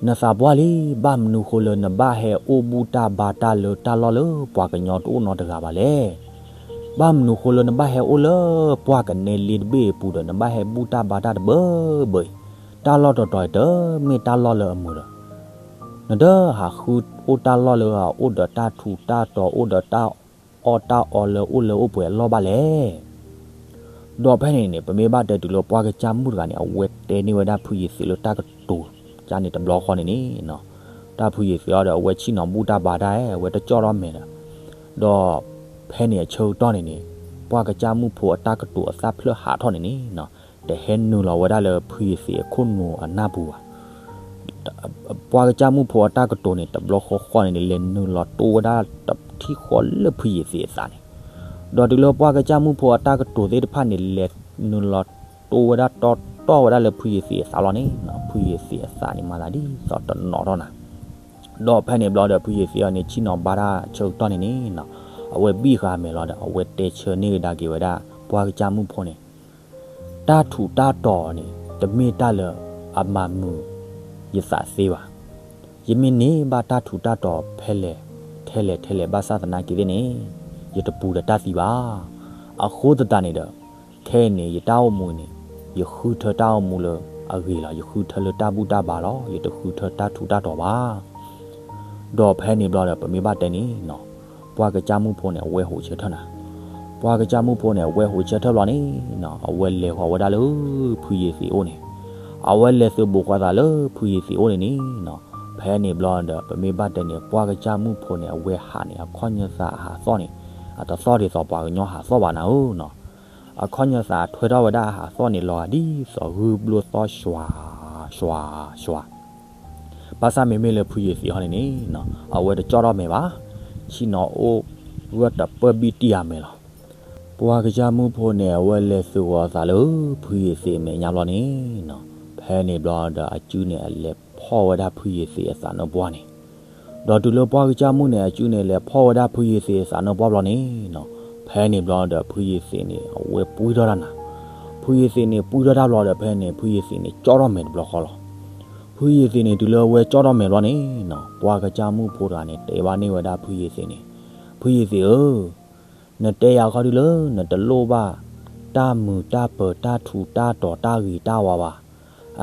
နသးပှၢ်လံ, ဘၣ်မနုၤဃိလၢနဘၣ်ဟဲအိၣ်ဘူၣ်တၢ်ဘါတၢ်လၢတၢ်လီၢ်လၢပှၤကညီတအိၣ်နီတဂၤဘၣ်လဲၣ်. ဘၣ်မနုၤဃိလၢနဘၣ်ဟဲအိၣ်လၢပှၢ်ကနဲလ့တဘ့ၣ်အပူၤဒီး နဘၣ်ဟဲဘူၣ်တၢ်ဘါတၢ်တဘၢဘၢအံၤ, တၢ်လီၢ်တတီၤအံၤတမ့ၢ်တၢ်လီၢ်လၢအမုာ်ဒီး နတဟးဃုအိၣ်တၢ်လီၢ်လၢအအိၣ်ဒီးတၢ်ထူးတၢ်တီၤ အိၣ်ဒီးတၢ်အီၣ်တၢ်အီလၢအိၣ်လၢအိၣ်ပှဲၤအလီၢ်ဘၣ်လဲၣ်. ဒီးဖဲန့ၣ်န့ၣ် ပမ့ၢ်ဘၣ်တဲတုၤလၢပှၢ်ကစၢ်မုၣ်တဂၤန့ၣ် အဝဲတဲန့ၢ်ဝဲဒၣ်ဖုယ့ၤသ့းလၢတၢ်ကတိၤကါန့ၣ်တဘျီဃီန့ၣ်န့ၣ်, တၢ်ဖုယ့ၤသ့းအံၤဒီး အဝဲဆ့ၣ်နီၤဘူၣ်တၢ်ဘါတၢ် အဝဲတကၠီၣ်ထီၣ်မဲာ်ဒီး, ဒီးဖဲန့ၣ်အဆၢကတီၢ်န့ၣ်န့ၣ် ပှၢ်ကစၢ်မုၣ်ဖိအတၢ်ကတိၤအသၣ်ဖျၢၣ်ဟးထီၣ်န့ၣ်န့ၣ် တဟဲနုာ်လီၤဝဲဒၣ်လၢဖုယ့ၤသ့းအခိၣ်နူာ်အနၢ်ပူၤဘၣ်. ပှၢ်ကစၢ်မုၣ်ဖိအတၢ်ကတိၤန့ၣ် တဘျီဃီဃီန့ၣ်န့ၣ် လဲၤနုာ်လီၤတိဝဲဒၣ်တထံၣ်ဃီလၢဖုယ့ၤသ့းအသးန့ၣ်, ဒီးတုၤလၢပှၢ်ကစၢ်မုၣ်ဖိအတၢ်ကတိၤသ့ၣ်တဖၣ်န့ၣ် လဲၤနုာ်လီၤတိဝဲဒၣ်တီတီဝဲဒၣ်လၢဖုယ့ၤသ့းအသးလီၤန့ၣ် ဖုယ့ၤသ့းအသးန့ၣ်မၤသးဒ်သိးတနီၤထီၣ်နၤ. ဒီးဖဲန့ၣ်ဘျီဒီး ဖုယ့ၤသ့းအံၤန့ၣ် ဆ့ၣ်နီၤဘါတၢ်ဆၢကတီၢ်န့ၣ်န့ၣ် အဝဲဘံၣ်ဃာ်အမဲာ်လီၤဒီး အဝဲတဲဆၢန့ၢ်ကဒါက့ၤဝဲဒၣ် ပှၢ်ကစၢ်မုၣ်ဖိန့ၣ် တၢ်ထူးတၢ်တီၤန့ၣ် တမ့ၢ်တၢ်လၢအမၤမုာ်ယသးသ့ဘၣ်. ယမ့ၢ်န့ၢ်ဘၣ်တၢ်ထူးတၢ်တီၤဖဲလဲၣ် ထဲလဲၣ်ထဲလဲၣ်ဘၣ်ဆၣ်သနာ်က့သ့ၣ်န့ၣ် ယတပူၤဒီးတၢ်သံဘၣ်. အဃိသတးန့ၣ်ဒီး ခဲအံၤန့ၣ် ယတၢ်အိၣ်မူန့ၣ် ယဃုထၢတၢ်အိၣ်မူလၢအဂ့ၤလီၤ. ယဃုထၢလၢတၢ်ဘူၣ်တၢ်ဘါလီၤ. ယတဃုထၢတၢ်ထူးတၢ်တီၤဘၣ်. ဒီးဖဲန့ၣ်ဘျီဒီး ပမ့ၢ်ဘၣ်တဲန့ၣ်နီၤ ပှၢ်ကစၢ်မုၣ်ဖိန့ၣ် အဝဲဟိးဆၢထၢၣ်နၤ. ပှၢ်ကစၢ်မုၣ်ဖိန့ၣ် အဝဲဟိးဆၢထၢၣ်ဘျီန့ၣ်နီၤ အဝဲလဲၤဃီၤဝဲဒၣ်လၢဖုယ့ၤသ့းအိၣ်န့ၣ်, အဝဲလဲၤသုးဘူးဃီၤသးလၢဖုယ့ၤသ့းအိၣ်န့ၣ်န့ၣ်နီၤ, ဖဲန့ၣ်ဘျီဒီး ပမ့ၢ်ဘၣ်တဲန့ၣ် ပှၢ်ကစၢ်မုၣ်ဖိန့ၣ် အဝဲဟးန့ၣ် အခီၣ်ညၢၢ်သးအဟးသီၣ်န့ၣ် အတသီၣ်ဒ်သိးပှၤကညီဟးသီၣ်ဘၣ်နၤဧၢနီၤ. အခီၣ်ညၢၢ်သးထွဲထီၣ်ဝဲဒၣ်အဟးသီၣ်န့ၣ် လီၤဂာ်ဒ်သိးဂုၢ်ဘျိသီၣ် ရွၤ ရွၤ ရွၤ ဘၣ်ဆၣ်မ့မ့ၢ်လၢဖုယ့ၤသ့းဟီန့ၣ်န့ၣ် အဝဲတကၠီၣ်ထီၣ်မဲာ်ဘၣ်, ဆ့ၣ်နီၤအိၣ်ဂၢၢ်တပၢၢ်ဘံၣ်တံၢ်အမဲာ်လီၤ. ပှၢ်ကစၢ်မုၣ်ဖိန့ၣ် အဝဲလဲၤသုးဂီၤသးလၢဖုယ့ၤသ့းအမဲာ်ညါဘျီန့ၣ်နီၤ, ဖဲန့ၣ်ဘျီဒီး အစုန့ၣ်အလဲၤဖီၣ်ဝဲဒၣ်ဖုယ့ၤသ့းအသးနၢၣ်ပှၢ်န့ၣ်, ဒီးတုၤလၢပှၢ်ကစၢ်မုၣ်န့ၣ် အစုန့ၣ်လဲၤဖီၣ်ဝဲဒၣ်ဖုယ့ၤသ့းအသးနၢၣ်ပှၢ်ဘျီန့ၣ်နီၤ, ဖဲန့ၣ်ဘျီဒီး ဖုယ့ၤသ့းန့ၣ် အဝဲပှံထီၣ်တၢ်နၤ, ဖုယ့ၤသ့းန့ၣ် ပှံထီၣ်တၢ်ဘျီဒီး ဖဲန့ၣ် ဖုယ့ၤသ့းန့ၣ် ကၠီၣ်ထီၣ်မဲာ်တဘျီဃီလီၤ. ဖုယ့ၤသ့းန့ၣ် တုၤလၢအဝဲကၠီၣ်ထီၣ်မဲာ်ဘျီန့ၣ်နီၤ, ပှၢ်ကစၢ်မုၣ်ဖိတဂၤန့ၣ် တဲဘၣ်န့ၢ်ဝဲဒၣ်ဖုယ့ၤသ့းန့ၣ်, ဖုယ့ၤသ့းဧၢ, နတဲယၤခီဒုလၢ နတလိၣ်ဘၣ် တၢ်မုာ်တၢ်ပၢၤတၢ်ထူးတၢ်တီၤတၢ်ဂ့ၤတၢ်ဝါဘၣ်.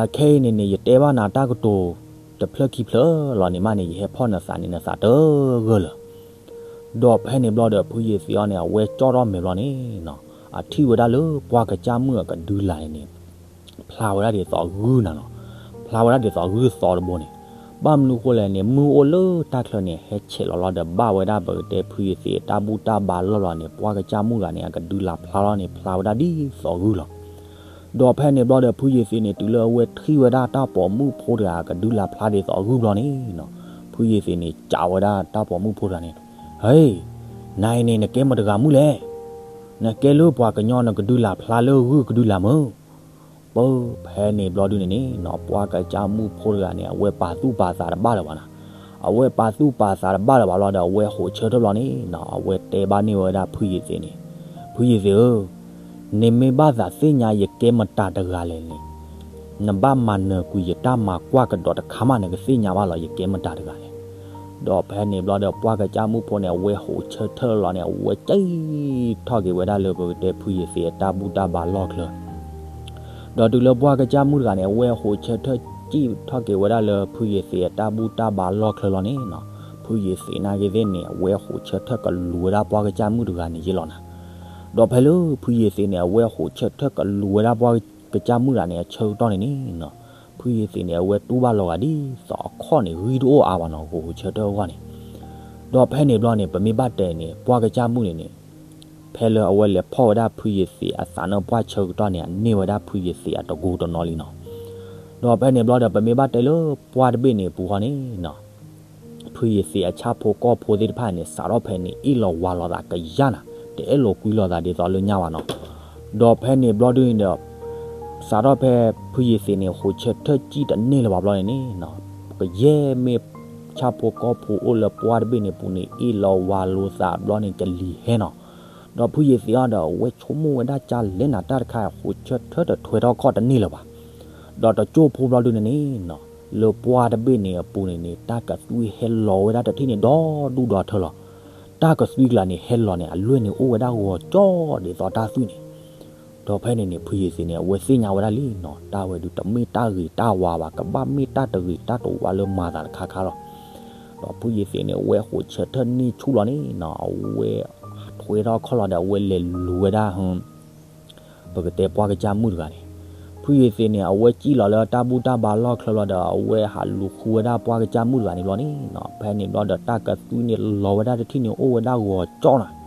အခဲအံၤန့ၣ်န့ၣ် ယတဲဘၣ်နၤတၢ်ကတိၤတဖျၢၣ်ခံဖျၢၣ်လီၤန့ၣ်မးန့ၣ် ယဟဲဖီၣ်နသးန့ၣ် နသးတဂၢၢ်လၢၤ. ဒီးဖဲန့ၣ်ဘျီဒီး ဖုယ့ၤသ့းအီၤန့ၣ် အဝဲကၠီၣ်ထီၣ်မဲာ်ဘျီန့ၣ်နီၤ, အထံၣ်ဝဲဒၣ်လၢပှၢ်ကစၢ်မုၣ်အကဒုလာ်န့ၣ်န့ၣ် ဖျါဝဲဒၣ်ဒ်သိးဂုၢ်နၤနီၤ, ဖျါဝဲဒၣ်ဒ်သိးဂုၢ်သီတဘိန့ၣ်, ဘၣ်မနုၤဃိလဲၣ်န့ၣ် မုၢ်အိၣ်လၢတၢ်ချၢန့ၣ် ဟဲဆဲးလီၤလီၤဒီး ဘၣ်ဝဲဒၣ်ပကတဲဖုယ့ၤသ့းအတၢ်ဘူၣ်တၢ်ဘါလီၢ်လီၤန့ၣ် ပှၢ်ကစၢ်မုၣ်တဂၤန့ၣ် အကဒုလာ်ဖျါလီၤန့ၣ် ဖျါဝဲဒၣ်ဒ်သိးဂုၢ်လီၤ. ဒီးဖဲန့ၣ်ဘျီဒီး ဖုယ့ၤသ့းန့ၣ် တုၤလၢအဝဲထံၣ်ဝဲဒၣ်တၢ်ပိာ်မုၣ်ဖိတဂၤ အကဒုလာ်ဖျါဒ်သိးဂုၢ်ဘျီန့ၣ်နီၤ, ဖုယ့ၤသ့းန့ၣ် စံးဝဲဒၣ်တၢ်ပိာ်မုၣ်ဖိတဂၤန့ၣ်, ဟဲ, နၤအံၤန့ၣ် နကဲမတၤတဂၤမုၣ်လဲၣ်. နကဲလၢပှၤကညီ နကဒုလာ်ဖျါလၢဂုၢ်ကဒုလာ်မုၢ်. ပၢ် ဖဲန့ၣ်ဘျီဒုန့ၣ်န့ၣ်နီၤ, ပှၢ်ကစၢ်မုၣ်ဖိတဂၤန့ၣ် အဝဲပာ်သူၣ်ပာ်သးတဘၣ်လၢၤဘၣ်နၤ, အဝဲပာ်သူၣ်ပာ်သးတဘၣ်လၢၤဘၣ်လီၤဒီး အဝဲဟိးဆၢထၢၣ်ဘျီန့ၣ်နီၤ, အဝဲတဲဘၣ်န့ၢ်ဝဲဒၣ်ဖုယ့ၤသ့းန့ၣ်, ဖုယ့ၤသ့းဧၢ, နမ့ၢ်ဘၣ်သးသ့ၣ်ညါယကဲမတၤတဂၤလဲၣ်န့ၣ်, နဘၣ်မၤနၢၤကွံာ်ယတၢ်မၤကွၢ်ကဒီးတခါမး နကသ့ၣ်ညါဘၣ်လီၤ ယကဲမတၤတဂၤလဲၣ်. ဒီးဖဲန့ၣ်ဘျီဒီး ပှၢ်ကစၢ်မုၣ်ဖိန့ၣ် အဝဲဟိးဆၢထၢၣ်လီၤန့ၣ် အဝဲစံၣ်ထီၣ်က့ၤဝဲဒၣ်လၢပကတဲဖုယ့ၤသ့းအတၢ်ဘူၣ်တၢ်ဘါလီၢ်ချၢ ဒီးတုၤလၢပှၢ်ကစၢ်မုၣ်တဂၤန့ၣ် အဝဲဟိးဆၢထၢၣ်စံၣ်ထီၣ်က့ၤဝဲဒၣ်လၢဖုယ့ၤသ့းအတၢ်ဘူၣ်တၢ်ဘါလီၢ်ချၢလီၤန့ၣ်နီၤ, ဖုယ့ၤသ့းနာ်က့သ့ၣ်န့ၣ် အဝဲဟိးဆၢထၢၣ်ကလူၤဝဲဒၣ်ပှၢ်ကစၢ်မုၣ်တဂၤန့ၣ်ယ့လီၤနၤ. ဒီးဖဲလၢဖုယ့ၤသ့းန့ၣ် အဝဲဟိးဆၢထၢၣ်ကလူၤဝဲဒၣ်ပှၢ်ကစၢ်မုၣ်တဂၤန့ၣ်အဆၢကတီၢ်န့ၣ်န့ၣ်နီၤ, ဖုယ့ၤသ့းန့ၣ် အဝဲတူၢ်ဘၣ်လီၤဂာ်ဒ်သိးအခီၣ်န့ၣ် ဂံၢ်တအိၣ်အါဘၣ်နီၤ ဟိးဆၢထၢၣ်အဂီၢ်န့ၣ်. ဒီးဖဲန့ၣ်ဘျီန့ၣ် ပမ့ၢ်ဘၣ်တဲန့ၣ် ပှၢ်ကစၢ်မုၣ်န့ၣ်န့ၣ် ဖဲလၢအဝဲလဲၤဖီၣ်ဝဲဒၣ်ဖုယ့ၤသ့းအသးနၢၣ်ပှၢ်ဆၢကတီၢ်န့ၣ် အန့ၢ်ဝဲဒၣ်ဖုယ့ၤသ့းအတကိတနီၤလံနီၤ. ဒီးဖဲန့ၣ်ဘျီဒီး ပမ့ၢ်ဘၣ်တဲလၢပှၢ်တဘ့ၣ်န့ၣ်အပူၤဃီန့ၣ်နီၤ, ဖုယ့ၤသ့းအဆၣ်ဖိကီၢ်ဖိသ့ၣ်တဖၣ်န့ၣ် စးထီၣ်ဖဲန့ၣ် အ့ၣ်လိာ်ဝါလိာ်သးကယၢ်နၤ, တအဲၣ်လိာ်ကွံလိာ်သးဒ်သိးလၢညါဘၣ်နီၤ. ဒီးဖဲန့ၣ်ဘျီဒုန့ၣ်ဒီး စးထီၣ်ဖဲဖုယ့ၤသ့းန့ၣ် ဟိးဆၢထၢၣ်စံၣ်တန့ၢ်လၢၤဘၣ်ဘျီန့ၣ်န့ၣ်နီၤ, ကယဲၢ်မ့ၢ်ဆၣ်ဖိကီၢ်ဖိအိၣ်လၢပှၢ်တဘ့ၣ်န့ၣ်အပူၤန့ၣ် အ့ၣ်လိာ်ဝါလိာ်သးဘျီန့ၣ် ကလံၤဟဲနီၤ. ဒီးဖုယ့ၤသ့းအီၤဒီး အဝဲဆိကမိၣ်ဝဲဒၣ်ကလဲၣ်နၤ တၢ်တခါ ဟိးဆၢထၢၣ်တထွဲထီၣ်ခီၣ်တန့ၢ်လၢၤဘၣ်. ဒီးတကၠိၢ်ဖိဘျီဒုန့ၣ်န့ၣ်နီၤ, လၢပှၢ်တဘ့ၣ်န့ၣ်အပူၤန့ၣ်န့ၣ် တၢ်ကသွံဟဲလီၤဝဲဒၣ်တထံၣ်န့ၣ်ဒီဒူၣ်ဒီထၢလီၤ. တၢ်ကသွံကျါန့ၣ်ဟဲလီၤန့ၣ် အလွဲၢ်န့ၣ်အိၣ်ဝဲဒၣ်ဂီၤကၠီဒ်သိးတၢ်သွံၣ်န့ၣ်. ဒီးဖဲန့ၣ်န့ၣ် ဖုယ့ၤသ့းန့ၣ် အဝဲသ့ၣ်ညါဝဲဒၣ်လံနီၤ, တၢ်ဝဲဒုးတမ့ၢ်တၢ်ဂ့ၤတၢ်ဝါဘၣ်, ကဘၣ်မ့ၢ်တၢ်တဂ့ၤတၢ်တဝါလၢမၤသးတခါခါလီၤ. ဒီးဖုယ့ၤသ့းန့ၣ် အဝဲဟိးဆၢထၢၣ်န့ၢ်ဆူၣ်လီၤန့ၣ်နီၤ, အဝဲထွဲထီၣ်ခီၣ်လီၤဒီး အဝဲလဲၤလူၤဝဲဒၣ် ပကတဲပှၢ်ကစၢ်မုၣ်တဂၤန့ၣ်, ဖုယ့ၤသ့းန့ၣ် အဝဲစံၣ်လီၤလၢတၢ်ဘူၣ်တၢ်ဘါလီၢ်ချၢလီၤဒီး အဝဲဟးလူၤဃုဝဲဒၣ်ပှၢ်ကစၢ်မုၣ်တဂၤန့ၣ်ဘျီန့ၣ်နီၤ, ဖဲန့ၣ်ဘျီဒီး တၢ်ကသွံန့ၣ်လီၤဝဲဒၣ်တထံၣ်န့ၣ် အိၣ်ဝဲဒၣ်ဂီၤကၠီနၤ.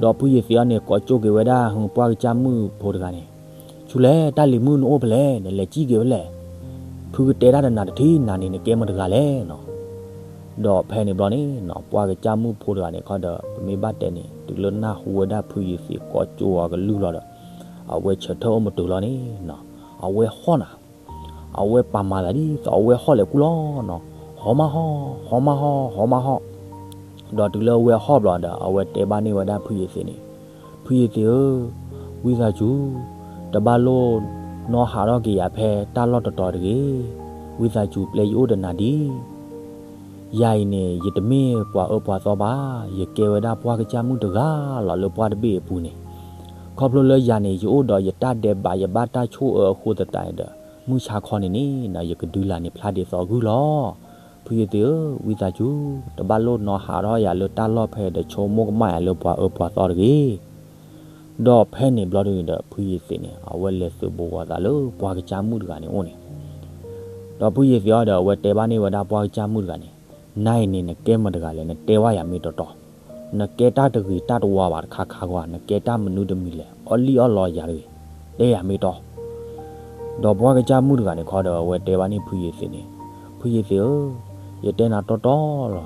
ဒီးဖုယ့ၤသ့းအီၤန့ၣ် ကိးကၠိက့ၤဝဲဒၣ် ပှၢ်ကစၢ်မုၣ်ဖိတဂၤန့ၣ်, ဆူလဲၣ် တၢ်လံၤမုၣ်နအိၣ်ဖဲလဲၣ်, နလဲၤစံၣ်က့ၤဖဲလဲၣ်, ဖုကတဲတၢ်ဒီးနၤတထံၣ်နၤန့ၣ် နကဲမတၤတဂၤလဲၣ်နီၤ. ဒီးဖဲန့ၣ်ဘျီန့ၣ်နီၤ ပှၢ်ကစၢ်မုၣ်ဖိတဂၤန့ၣ်ခီဒီး ပမ့ၢ်ဘၣ်တဲန့ၣ် တုၤလၢနၢ်ဟူဝဲဒၣ်ဖုယ့ၤသ့းကိးကၠိအကလုၢ်လီၤဒီး အဝဲဆၢထၢၣ်အိၣ်မတုၤလီၤန့ၣ်နီၤ အဝဲဟီၣ်နၤ အဝဲပာ်မၤသးဒ်သိးအဝဲဟီၣ်လဲၤကူလီၤနီၤ, ဟီမးဟီၣ် ဟီမးဟီၣ် ဟီမးဟီၣ်. ဒီးတုၤလၢအဝဲဟီၣ်ဘျီဒီး အဝဲတဲဘၣ်န့ၢ်ဝဲဒၣ်ဖုယ့ၤသ့းန့ၣ်, ဖုယ့ၤသ့းဧၢ, ဝံသးစူၤ တဘၣ်လိၣ်နီၢ်ဟးထီၣ်က့ၤယၤဖဲတၢ်လီၢ်တတီၤတဂ့ၤ, ဝံသးစူၤပျဲယအိၣ်ဒီးနၤဒံး ယၤအံၤန့ၣ် ယတမ့ၢ်ပှၤအၢပှၤသီဘၣ်, ယကဲဝဲဒၣ်ပှၢ်ကစၢ်မုၣ်တဂၤလီၤလၢပှၢ်တဘ့ၣ်အပူၤန့ၣ်, ခီဖျိလၢယၤန့ၣ် ယအိၣ်ဒီးယတၢ်ဒဲးဘး ယဘၣ်တၢ်ဆိၣ်အၢအဃိသတးန့ၣ်ဒီး မုၢ်ဆါခီန့ၣ်န့ၣ် ယကဒုးလၢ်န့ၣ်ဖျါဒ်သိးဂုၢ်လီၤ. ဖုယ့ၤသ့းဧၢ, ဝံသးစူၤ တဘၣ်လိၣ်နီၢ်ဟးထီၣ်ယၤလၢတၢ်လီၢ်ဖဲဒီး ဆိကမိၣ်ကမၣ်ယၤလၢပှၤအၢပှၤသီတဂ့ၤ. ဒီးဖဲန့ၣ်ဘျီဒုန့ၣ်ဒီး ဖုယ့ၤသ့းန့ၣ် အဝဲလဲၤသုးဘူးဂီၤသးလၢပှၤကစၢ်မုၣ်တဂၤန့ၣ်အိၣ်န့ၣ်, ဒီးဖုယ့ၤသ့းအီၤဒီး အဝဲတဲဘၣ်န့ၢ်ဝဲဒၣ်ပှၤကစၢ်မုၣ်တဂၤန့ၣ်, နၤအံၤန့ၣ် နကဲမတၤတဂၤလဲၣ်, နတဲဘၣ်ယၤမ့ၢ်တီတီ, နကဲတၢ်တဂ့ၤတၢ်တဝါဘၣ်တခါခါကွၢ်, နကဲတၢ်မနုၤတမံၤလဲၣ်, အီၣ်လံၣ်အီၣ်လီယၤတဂ့ၤ, တဲယၤမ့ၢ်တီ ဒီးပှၤကစၢ်မုၣ်တဂၤန့ၣ်ခီဒီး အဝဲတဲဘၣ်န့ၢ်ဖုယ့ၤသ့းန့ၣ်, ဖုယ့ၤသ့းဧၢ, ယတဲနၤတီတီလီၤ,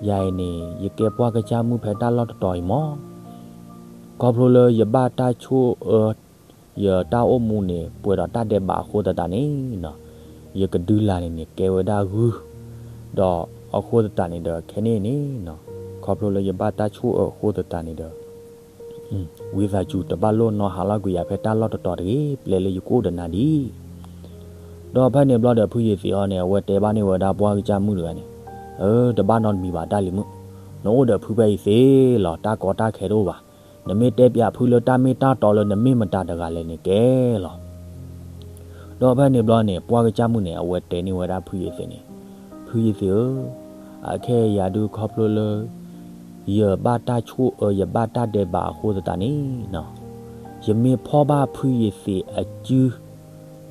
ယၤအံၤန့ၣ် ယကဲပှၤကစၢ်မုၣ်ဖဲတၢ်လီၢ်တတီၤအံၤမး, ခီဖျိလၢယဘၣ်တၢ်ဆိၣ်အၢ ယတၢ်အိၣ်မူန့ၣ် ပှဲၤဒီးတၢ်ဒဲးဘးအဃိသတးန့ၣ်နီၤ, ယကဒုလာ်န့ၣ်န့ၣ် ကဲဝဲဒၣ်ဂုၢ်, ဒီးအဃိသတးန့ၣ်ဒီး ခဲန့ၣ်န့ၣ်နီၤ, ခီဖျိလၢယဘၣ်တၢ်ဆိၣ်အၢအဃိသတးန့ၣ်ဒီး ဝံသးစူၤတဘၣ်လိၣ်နီၢ်ဟးလီၤကွံာ်ယၤဖဲတၢ်လီၢ်တတီၤတဂ့ၤ, ပျဲလၢယကအိၣ်ဒီးနၤဒံး. ဒီးဖဲန့ၣ်ဘျီဒီး ဖုယ့ၤသ့းအီၤန့ၣ် အဝဲတဲဘၣ်န့ၢ်ဝဲဒၣ်ပှၤကစၢ်မုၣ်တဂၤန့ၣ်, အၢ တဘၣ်နီတမံၤဘၣ်တၢ်လံၤမုၣ်, နအိၣ်ဒီးဖုဖဲအံၤသ့လီၤ, တၢ်ကီတၢ်ခဲတအိၣ်ဘၣ်, နမ့ၢ်တဲပျးဖုလၢတၢ်မ့ၢ်တၢ်တီလၢနမ့ၢ်မတၤတဂၤလဲၣ်န့ၣ်ကဲလီၤ. ဒီးဖဲန့ၣ်ဘျီန့ၣ် ပှၤကစၢ်မုၣ်န့ၣ် အဝဲတဲန့ၢ်ဝဲဒၣ်ဖုယ့ၤသ့းန့ၣ်, ဖုယ့ၤသ့းဧၢ, အခဲအံၤယၤဒုးခီဖျိလၢ ယဘၣ်တၢ်ဆိၣ်အၢ ယဘၣ်တၢ်ဒဲးဘးအဃိသတးန့ၣ်နီၤ, ယမ့ၢ်ဖီၣ်ဘၣ်ဖုယ့ၤသ့းအစ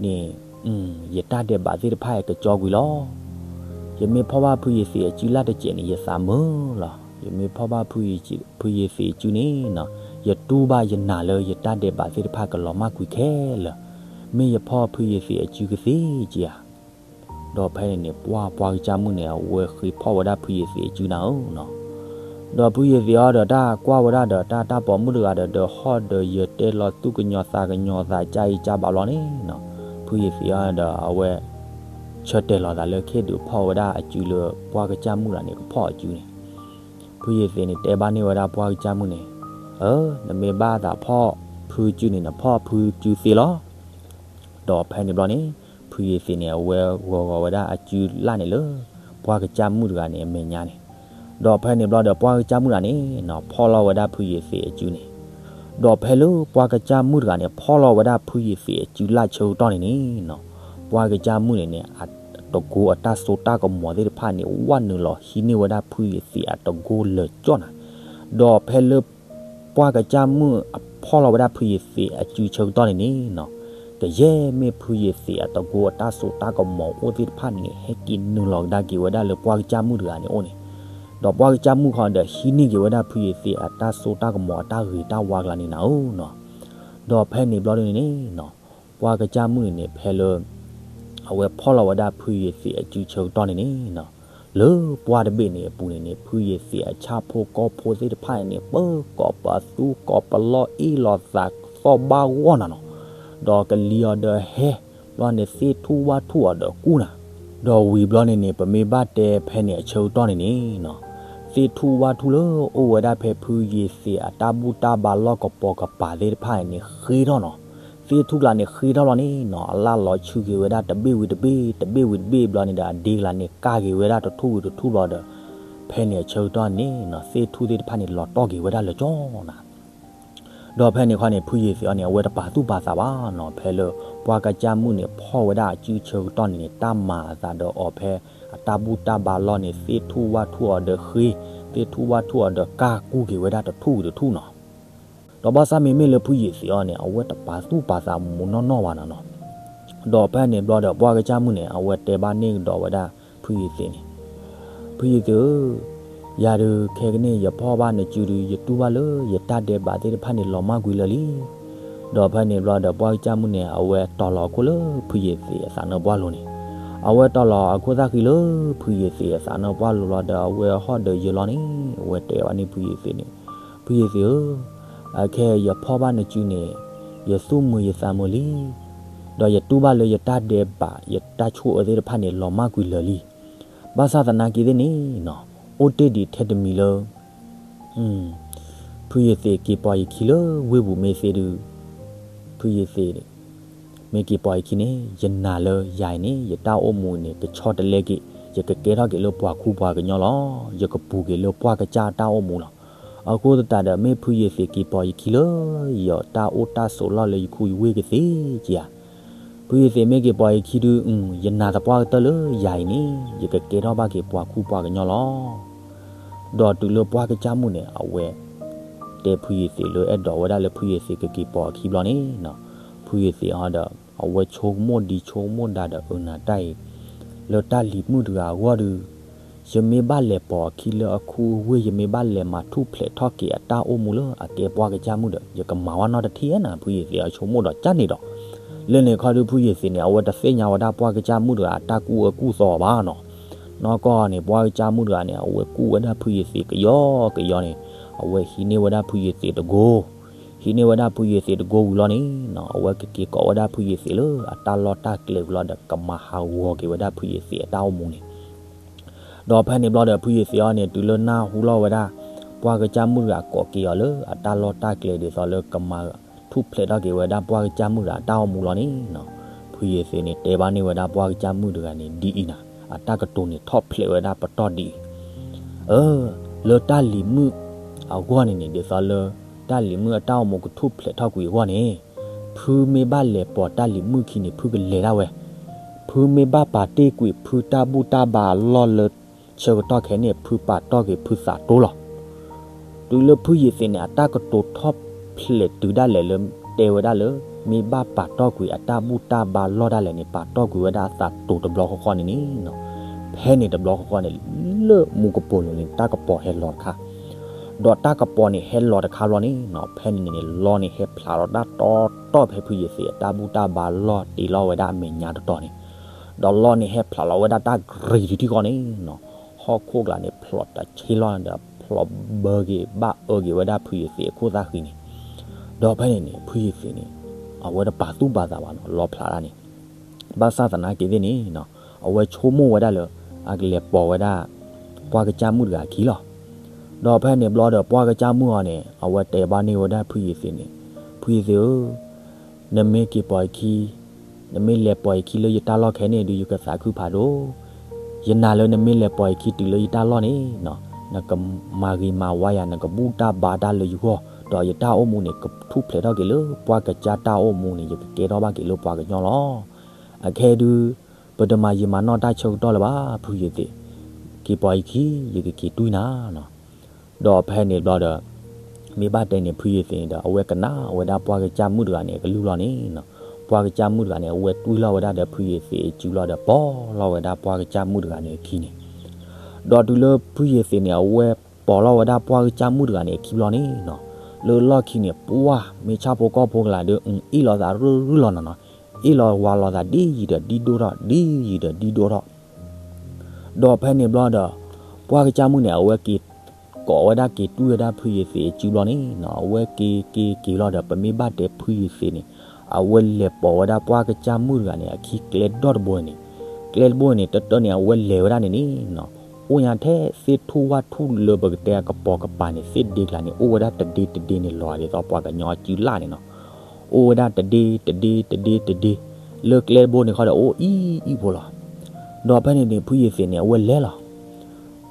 ုန့ၣ် ယတၢ်ဒဲးဘးသ့ၣ်တဖၣ်အံၤကကၠီကွံာ်လီၤ. ယမ့ၢ်ဖီၣ်ဘၣ်ဖုယ့ၤသ့းအစုလၢ်တစဲးန့ၣ် ယသးမုာ်လီၤ. ယမ့ၢ်ဖီၣ်ဘၣ်ဖုယ့ၤသ့းအစုန့ၣ်နီၤ, ယတူၢ်ဘၣ်ယနာ်လၢယတၢ်ဒဲးဘးသ့ၣ်တဖၣ်ကလီၤမၢ်ကွံာ်ခဲလၢာ်, မ့ၢ်ယဖီၣ်ဖုယ့ၤသ့းအစုကသ့ဧါ. ဒီးဖဲန့ၣ်န့ၣ် ပှၤ ပှၤကစၢ်မုၣ်န့ၣ်အဝဲဃ့ဖီၣ်ဝဲဒၣ်ဖုယ့ၤသ့းအစုနၤဧၢနီၤ. ဒီးဖုယ့ၤသ့းအီၤဒီးတၢ်ကွၢ်ဝဲဒၣ်ဒီးတၢ် တၢ်ပိာ်မုၣ်တဂၤဒီး ဒီးဟီၣ်ဒီးယၢၤတဲလီၤသူၣ်ကညီၤသးကညီၤသး ကၢ်အံၤကၢ်ဘၣ်ဘျီန့ၣ်နီၤ, ဖုယ့ၤသ့းအီၤဒီးအဝဲ ဆၢတဲာ်လီၤသးလၢ ခ့ၣ်ဒုးဖီၣ်ဝဲဒၣ်အစုလၢပှၤကစၢ်မုၣ်တဂၤန့ၣ် ကဖီၣ်အစုန့ၣ်, ဖုယ့ၤသ့းန့ၣ် တဲဘၣ်န့ၢ်ဝဲဒၣ်ပှၤကစၢ်မုၣ်န့ၣ်, အၢ နမ့ၢ်ဘၣ်သးဖီၣ်ဖုစုန့ၣ် နဖီၣ်ဖုစုသ့လီၤ. ဒီးဖဲန့ၣ်ဘျီန့ၣ် ဖုယ့ၤသ့းန့ၣ် အဝဲဂီၤဂီၤဝဲဒၣ်အစုလၢ်န့ၣ်လၢ ပှၤကစၢ်မုၣ်တဂၤန့ၣ်အမဲာ်ညါန့ၣ်, ဒီးဖဲန့ၣ်ဘျီဒီး ပှၤကစၢ်မုၣ်တဂၤန့ၣ်နီၤ ဖီၣ်လီၤဝဲဒၣ်ဖုယ့ၤသ့းအစုန့ၣ်, ဒီးဖဲလၢပှၤကစၢ်မုၣ်တဂၤန့ၣ် ဖီၣ်လီၤဝဲဒၣ်ဖုယ့ၤသ့းအစုလၢ်ဆၢကတီၢ်န့ၣ်န့ၣ်နီၤ, ပှၤကစၢ်မုၣ်န့ၣ်န့ၣ် အတကိအတၢ်စိတၢ်ကမီၤသ့ၣ်တဖၣ်န့ၣ် ဝဲနုာ်လီၤဟံးန့ၢ်ဝဲဒၣ်ဖုယ့ၤသ့းအတကိလၢာ်ကၠီၣ်နၤ, ဒီးဖဲလၢ ပှၤကစၢ်မုၣ်အဖီၣ်လီၤဝဲဒၣ်ဖုယ့ၤသ့းအစုဆၢကတီၢ်န့ၣ်န့ၣ်နီၤ, ကယဲၢ်မ့ၢ်ဖုယ့ၤသ့းအတကိအတၢ်စိတၢ်ကမီၤအိၣ်သ့ၣ်တဖၣ်န့ၣ် ဟဲက့ၤနုာ်လီၤကဒါက့ၤဝဲဒၣ်လၢပှၤကစၢ်မုၣ်တဂၤန့ၣ်အအိၣ်န့ၣ်, ဒီးပှၤကစၢ်မုၣ်ခီဒီးဟံးန့ၢ်က့ၤဝဲဒၣ်ဖုယ့ၤသ့းအတၢ်စိတၢ်ကမီၤအတၢ်ဂ့ၤတၢ်ဝါကျါန့ၣ်နၤဧၢနီၤ, ဒီးဖဲန့ၣ်ဘျီဒ်န့ၣ်န့ၣ်နီၤ, ပှၤကစၢ်မုၣ်န့ၣ်န့ၣ် ဖဲလၢ အဝဲဖီၣ်လီၤဝဲဒၣ်ဖုယ့ၤသ့းအစုဆၢကတီၢ်န့ၣ်န့ၣ်နီၤ, လၢပှၢ်တဘ့ၣ်န့ၣ်အပူၤန့ၣ်န့ၣ် ဖုယ့ၤသ့းအဆၣ်ဖိကီၢ်ဖိသ့ၣ်တဖၣ်န့ၣ်န့ၣ် ပၢၤကိးပသူကိးပလီၢ်အ့ၣ်လိာ်သးသီၣ်ဘၣ်ဂီၢ်နၤနီၤ, ဒီးကလံၤအီၤဒီးဟဲ, ဘျီန့ၣ်သ့ၣ်ထူၣ်ဝၣ်ထူၣ်အီၤဒီးကူၣ်နၤ, ဒီးဝံၤဘျီန့ၣ်န့ၣ် ပမ့ၢ်ဘၣ်တဲဖဲန့ၣ်အဆၢကတီၢ်န့ၣ်န့ၣ်နီၤ, သ့ၣ်ထူၣ်ဝၣ်ထူၣ်လၢအိၣ်ဝဲဒၣ်ဖဲဖုယ့ၤသ့းအတၢ်ဘူၣ်တၢ်ဘါလီၢ်ကပိာ်ကပၤသ့ၣ်တဖၣ်န့ၣ်န့ၣ် ဃ့ထီၣ်နီၤ, သ့ၣ်ထူၣ်ကျါန့ၣ်ဃ့ထီၣ်လီၤန့ၣ်နီၤ အလၢ်လီၤဆူၣ်က့ၤဝဲဒၣ်တဘ့ၣ်ဝံၤတဘ့ၣ် တဘ့ၣ်ဝံၤတဘ့ၣ်ဘျီန့ၣ်ဒီး အဒ့ကျါန့ၣ်ကၢ်က့ၤဝဲဒၣ်တထူၣ်ဝံၤတထူၣ်ဘျီဒီး ဖဲန့ၣ်အဆၢကတီၢ်န့ၣ်နီၤ သ့ၣ်ထူၣ်သ့ၣ်တဖၣ်န့ၣ် လီၤတီၢ်က့ၤဝဲဒၣ်လၢကၠီနၤ ဒီးဖဲန့ၣ်ခီန့ၣ် ဖုယ့ၤသ့းအီၤန့ၣ် အဝဲတပာ်သူၣ်ပာ်သးဘၣ်နီၤ ဖဲလၢ ပှၤကစၢ်မုၣ်န့ၣ် ဖီၣ်ဝဲဒၣ်အစုဆၢကတီၢ်န့ၣ်န့ၣ် တၢ်မၤအသးဒီးအီၤဖဲ အတၢ်ဘူၣ်တၢ်ဘါလီၢ်န့ၣ် သ့ၣ်ထူၣ်ဝၣ်ထူၣ်အီၤဒီးဃ့, သ့ၣ်ထူၣ်ဝၣ်ထူၣ်အီၤဒီးကၢ်ကူၣ်က့ၤဝဲဒၣ်တထူၣ်ဝံၤတထူၣ်နီၤ ဒီးဘၣ်ဆၣ်မ့မ့ၢ်လၢဖုယ့ၤသ့းအီၤန့ၣ် အဝဲတပာ်သူၣ်ပာ်သးမူးနီၢ်နီၢ်ဘၣ်နီၤနီၤ ဒီးဖဲန့ၣ်ဘျီဒီး ပှၤကစၢ်မုၣ်န့ၣ် အဝဲတဲဘၣ်န့ၢ်ကဒီးဝဲဒၣ် ဖုယ့ၤသ့းန့ၣ်, ဖုယ့ၤသ့းဧၢ, ယၤဒုးခဲကနံၣ် ယဖီၣ်ဘၣ်နစုဒုး ယတူၢ်ဘၣ်လၢ ယတၢ်ဒဲးဘးသ့ၣ်တဖၣ်န့ၣ်လီၤမၢ်ကွံာ်လၢာ်လံ. ဒီးဖဲန့ၣ်ဘျီဒီး ပှၤကစၢ်မုၣ်န့ၣ် အဝဲတီၤလီၤအခိၣ်လၢဖုယ့ၤသ့းအသးနၢၣ်ပှၢ်လိၤန့ၣ်, အဝဲတီၤလီၤအခိၣ်သၣ်ဃံလၢဖုယ့ၤသ့းအသးနၢၣ်ပှၢ်လိၤလီၤဒီး အဝဲဟီၣ်ဒီးယၢၤလီၤန့ၣ် အဝဲတဲဘၣ်န့ၣ်ဖုယ့ၤသ့းန့ၣ်, ဖုယ့ၤသ့းဧၢ, အခဲယဖီၣ်ဘၣ်နစုန့ၣ် ယသူၣ်မုာ်ယသးမုာ်လံ, ဒီးယတူၢ်ဘၣ်လၢယတၢ်ဒဲးဘး ယတၢ်ဆိၣ်အၢသ့ၣ်တဖၣ်န့ၣ် လီၤမၢ်ကွံာ်လၢာ်လံ. ဘၣ်ဆၣ်သနာ်က့သ့ၣ်န့ၣ်နီၤ, အိၣ်တ့ၢ်ဒံးထဲတမံၤလၢ ဖုယ့ၤသ့းက့ၤပိာ်ယခံလၢဝ့ၢ်ပူၤမ့ၢ်သ့ဒုး, ဖုယ့ၤသ့း မ့ၢ်က့ၤပိာ်ယခံန့ၣ် ယနာ်လၢယၤအံၤန့ၣ် ယတၢ်အိၣ်မူအံၤန့ၣ် ကဆီတလဲက့ၤ, ယကကဲထီၣ်က့ၤလၢပှၤခူပှၤကညီလီၤ. ယကပူၤက့ၤလၢပှၤကစၢ်တၢ်အိၣ်မူလီၤ. အဃိသတးဒီး မ့ၢ်ဖုယ့ၤသ့းက့ၤပိာ်ယခံလၢ ယတၢ်အိၣ်တၢ်ဆိးလီၢ်လၢယခူယဝ့ၢ်ကသ့ဧါ. ဖုယ့ၤသ့းမ့ၢ်က့ၤပိာ်ယခံဒုး, ယနာ်သပှၢ်ကတၢၢ်လၢယၤအံၤန့ၣ် ယကကဲထီၣ်ဘၣ်က့ၤပှၤခူပှၤကညီလီၤ. ဒီးတုၤလၢပှၤကစၢ်မုၣ်န့ၣ် အဝဲ တဲဖုယသ့းလၢအဲၣ်ဒိးဝဲဒၣ်လၢဖုယသ့းကက့ၤပိာ်အခံဘျီန့ၣ်နီၤ, ဖုယသ့းဟီဒီး အဝဲဆိကမိၣ်ဒံးဆိကမိၣ်ဒါဒီး အၢ နၤတၢ်အံၤ လၢတၢ်လံၤမုၣ်တဂၤအဂီၢ်ဒီး ယမ့ၢ်ဘၣ်လဲၤပိာ်အခံလၢအခူအဝ့ၢ် ယမ့ၢ်ဘၣ်လဲၤမၤထူၣ်ဖျဲးထီၣ်က့ၤအတၢ်အိၣ်မူလၢအကဲပှၢ်ကစၢ်မုၣ်ဒီး ယကမၤဝဲနီတထံၣ်ဧါနၤ ဖုယသ့းအဆိကမိၣ်ဒီးကၢ်န့ၣ်ဒီး လၢန့ၣ်ခီဒုးဖုယသ့းန့ၣ် အဝဲတသ့ၣ်ညါဝဲဒၣ်ပှၢ်ကစၢ်မုၣ်တဂၤအတၢ်ကူၣ်အၢကူၣ်သီဘၣ်နီၤ, နီၢ်ကီၢ်န့ၣ် ပှၢ်ကစၢ်မုၣ်တဂၤန့ၣ် အဝဲကူၣ်ဝဲဒၣ်ဖုယသ့းကယီကယီန့ၣ်, အဝဲဟံးန့ၢ်ဝဲဒၣ်ဖုယသ့းတကိ, ဟံးန့ၢ်ဝဲဒၣ်ဖုယသ့းတကိဝံၤလီၤန့ၣ်နီၤ အဝဲကက့ၤကိးဝဲဒၣ်ဖုယသ့းလၢအတၢ်လီၢ်တၢ်ကျဲဝံၤလီၤဒီး ကမၤဟးဂီၤက့ၤဝဲဒၣ်ဖုယသ့းအတၢ်အိၣ်မူန့ၣ် ဒီးဖဲန့ၣ်ဘျီဒီး ဖုယသ့းအံၤန့ၣ် တုၤလၢနၢ်ဟူလီၤဝဲဒၣ် ပှၢ်ကစၢ်မုၣ်တဂၤကိးက့ၤအီၤလၢအတၢ်လီၢ်တၢ်ကျဲ ဒ်သိးလၢကမၤထူၣ်ဖျဲးထီၣ်က့ၤဝဲဒၣ်ပှၢ်ကစၢ်မုၣ်တဂၤအတၢ်အိၣ်မူလီၤန့ၣ်နီၤ, ဖုယသ့းန့ၣ် တဲဘၣ်န့ၢ်ဝဲဒၣ်ပှၢ်ကစၢ်မုၣ်တဂၤန့ၣ် ဒ်အံၤနၤ, အတၢ်ကတိၤန့ၣ်ထီၣ်ဖျဲးဝဲဒၣ်ပတီၢ်ဒ်အံၤ, အၢ လၢတၢ်လံၤမုၣ်အဂီၢ်န့ၣ်န့ၣ် ဒ်သိးလၢ တၢ်လံၤမုၣ်အတၢ်အိၣ်မူကထူၣ်ဖျဲးထီၣ်ကွံာ်အဂီၢ်န့ၣ် ဖုမ့ၢ်ဘၣ်လဲၤပိာ်တၢ်လံၤမုၣ်ခံန့ၣ် ဖုကလဲၤဒၣ်ဝဲ, ဖုမ့ၢ်ဘၣ်ပာ်တ့ၢ်ကွံာ်ဖုတၢ်ဘူၣ်တၢ်ဘါအလီၢ်လၢဆၢကတီၢ်ခဲအံၤန့ၣ် ဖုပာ်တီၢ်ကွံာ်ဖုသးတိလီၤ. တုၤလၢဖုယသ့းန့ၣ် အတၢ်ကတိၤထီၣ်ဖျဲးတုၤဒၣ်လဲာ်လၢတဲဝဲဒၣ်လၢ မ့ၢ်ဘၣ်ပာ်တီၢ်ကွံာ်အတၢ်ဘူၣ်တၢ်ဘါလီၢ်ဒၣ်လဲာ်န့ၣ် ပာ်တီၢ်ကွံာ်ဝဲဒၣ်အသးတိၤတဘျီဃီဃီန့ၣ်န့ၣ်နီၤ, ဖဲန့ၣ်တဘျီဃီဃီန့ၣ် လၢမူကပိာ်လိၤန့ၣ် တၢ်ကပီၤဟဲလီၤတခါ, ဒီးတၢ်ကပီၤန့ၣ်ဟဲလီၤတခါဘျီန့ၣ်နီၤ ဖဲန့ၣ်န့ၣ် လီၢ်န့ၣ်ဟဲဖျးလီၤတၢ်တီတီဖဲဖုယသ့းအတၢ်ဘူၣ်တၢ်ဘါလီၢ်တ့လီၤဝဲဒၣ်အမဲာ်ညါတတီၤန့ၣ်, ဒီးလီၢ်န့ၣ်ဟဲဖျးလီၤဝဲဒၣ်တၢ်ရံးတထံၣ်ဃီန့ၣ်နီၤ, ဟီၣ်ခိၣ်ကျါန့ၣ် ဖျိးတဆ့လီၤဒီး ဖျိးဘၢက့ၤဘၣ်အၢက့ၤဝဲဒၣ်ဖုယသ့းအခိၣ်သၣ်ဃံန့ၣ်, ဒီးဖဲန့ၣ်န့ၣ် ဖုယသ့းန့ၣ် အဝဲတပာ်သူၣ်ပာ်သးဘၣ်နီၤ လီၤဖျးတၢ်န့ၣ်, ဘၣ်ဆၣ်သနာ်က့သ့ၣ်န့ၣ်နီၤ အဝဲဆိကမိၣ်ဝဲဒၣ်လၢ အကလဲၤပိာ်ဝဲဒၣ် ပှၢ်ကစၢ်မုၣ်တဂၤအခံလီၤ. ဒီးဖဲန့ၣ်ဘျီဒီးပှၢ်ကစၢ်မုၣ်အံၤန့ၣ် အဝဲတဲဘၣ်န့ၢ်ဝဲဒၣ်ဖုယသ့းန့ၣ်, ဖုယသ့းဧၢ, နမ့ၢ်က့ၤပိာ်အခံ, နမ့ၢ်လဲၤပိာ်အခံလၢယတၢ်လီၢ်ခဲန့ၣ်ဒုး ယကသးခုဖးဒိၣ်, ယနာ်လၢနမ့ၢ်လဲၤပိာ်အခံတုၤလၢယတၢ်လီၢ်န့ၣ်နီၤ နကမၤဂ့ၤမၤဝါယၤ နကဘူၣ်တၢ်ဘါတၢ်လၢယဂီၢ် ဒီးယတၢ်အိၣ်မူန့ၣ် ကထူၣ်ဖျဲးထီၣ်က့ၤလၢပှၢ်ကစၢ်တၢ်အိၣ်မူန့ၣ် ယကကဲထီၣ်ဘၣ်က့ၤလၢပှၤကညီလီၤ. အခဲဒုး ပတမၤယံာ်မၤနီၢ်တၢ်ဆၢကတီၢ်လၢၤဘၣ် ဖုယသ့း, က့ၤပိာ်ယခံ ယကက့ၤတွံၢ်နၤနီၤ. ဒီးဖဲန့ၣ်ဘျီဒီး မ့ၢ်ဘၣ်တဲန့ၣ် ဖုယသ့းန့ၣ်ဒီး အဝဲကနၣ်ဝဲဒၣ်ပှၢ်ကစၢ်မုၣ်တဂၤန့ၣ် အကလုၢ်လီၤန့ၣ်နီၤ. ပှၢ်ကစၢ်မုၣ်တဂၤန့ၣ် အဝဲတွံၢ်လီၤဝဲဒၣ်ဒီးဖုယသ့းအစုလီၤဒီး ပိာ်လီၤဝဲဒၣ်ပှၢ်ကစၢ်မုၣ်တဂၤန့ၣ်အခံန့ၣ် ဒီးတုၤလၢဖုယသ့းန့ၣ် အဝဲပိာ်လီၤဝဲဒၣ်ပှၢ်ကစၢ်မုၣ်တဂၤန့ၣ်အခံဘျီန့ၣ်နီၤ, လၢလီၢ်ခံန့ၣ် ပှၢ်မ့ၢ်ဆၣ်ဖိကီၢ်ဖိကလာ်ဒီး အ့ၣ်လိာ်သးရုၢ်ရုၢ်လီၤနီၤနီၤ, အ့ၣ်လိာ်ဝးလိာ်သးဒ်ယံာ်ဒီးဒ်ဒိၣ်ထီၣ် ဒ်ယံာ်ဒီးဒ်ဒိၣ်ထီၣ် ဒီးဖဲန့ၣ်ဘျီဒီး ပှၢ်ကစၢ်မုၣ်န့ၣ် အဝဲက့ၤကိးဝဲဒၣ်က့ၤတွံၢ်ဝဲဒၣ်ဖုယသ့းအစုဘျီန့ၣ်နီၤ, အဝဲက့ၤက့ၤက့ၤလီၤဒီး ပမ့ၢ်ဘၣ်တဲဖုယသ့းန့ၣ် အဝဲလဲၤပိာ်ဝဲဒၣ်ပှၢ်ကစၢ်မုၣ်တဂၤန့ၣ် အခံကျဲဒီတဘိန့ၣ်, ကျဲတဘိန့ၣ် တတၢန့ၣ် အဝဲလဲၤဝဲဒၣ်န့ၣ်န့ၣ်နီၤ, အိၣ်ညါထဲသ့ၣ်ထူၣ်ဝၣ်ထူၣ်လၢပကတဲအကပိာ်ကပၤန့ၣ် သ့ၣ်ဒ့ကျါန့ၣ် အိၣ်ဝဲဒၣ်တဒ့တဒ့န့ၣ် လီၤဂာ်ဒ်သိးပှၤကညီအစုလၢ်န့ၣ်နီၤ, အိၣ်ဝဲဒၣ်တဒ့တဒ့တဒ့တဒ့, လၢကျဲတဘိန့ၣ်ခီဒီး အိၣ်အံၤအံၤဖိလီၤ. ဒီးဖဲန့ၣ်န့ၣ် ဖုယသ့းန့ၣ် အဝဲလဲၤလီၤ.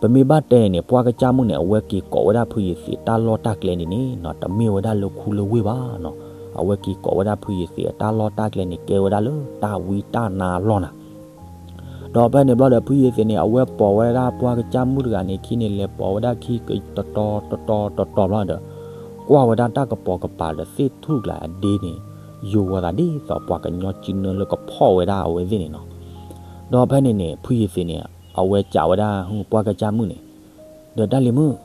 ပမ့ၢ်ဘၣ်တဲန့ၣ် ပှၢ်ကစၢ်မုၣ်န့ၣ် အဝဲက့ၤကိးဝဲဒၣ်ဖုယသ့းတၢ်လီၢ်တၢ်ကျဲန့ၣ်န့ၣ်နီၤ တမ့ၢ်ဝဲဒၣ်လၢခူလၢဝ့ၢ်ဘၣ်နီၤ, အဝဲက့ၤကိးဝဲဒၣ်ဖုယသ့းအတၢ်လီၢ်တၢ်ကျဲန့ၣ် ကဲဝဲဒၣ်လၢတၢ်ဝံတၢ်နါအလီၢ်နၤ ဒီးဖဲန့ၣ်ဘျီဒီး ဖုယသ့းန့ၣ် အဝဲပိာ်ဝဲဒၣ်ပှၢ်ကစၢ်မုၣ်တဂၤန့ၣ်ခံန့ၣ် လဲၤပိာ်ဝဲဒၣ်ခံကတတီတတီတတီဘျီဒီး ကွၢ်ဝဲဒၣ်တၢ်ကပိာ်ကပၤဒီးသ့ၣ်ထူၣ်ကျါအဒ့န့ၣ် ယိာ်ဝဲသးဒ်သိးပှၤကညီစုနၢလၢကဖီၣ်ဝဲဒၣ်အဝဲသ့ၣ်န့ၣ်နီၤ. ဒီးဖဲန့ၣ်န့ၣ် ဖုယသ့းန့ၣ် အဝဲစံးဝဲဒၣ် ဟ့ၣ် ပှၢ်ကစၢ်မုၣ်န့ၣ် ဒီးတၢ်လံၤမုၣ်,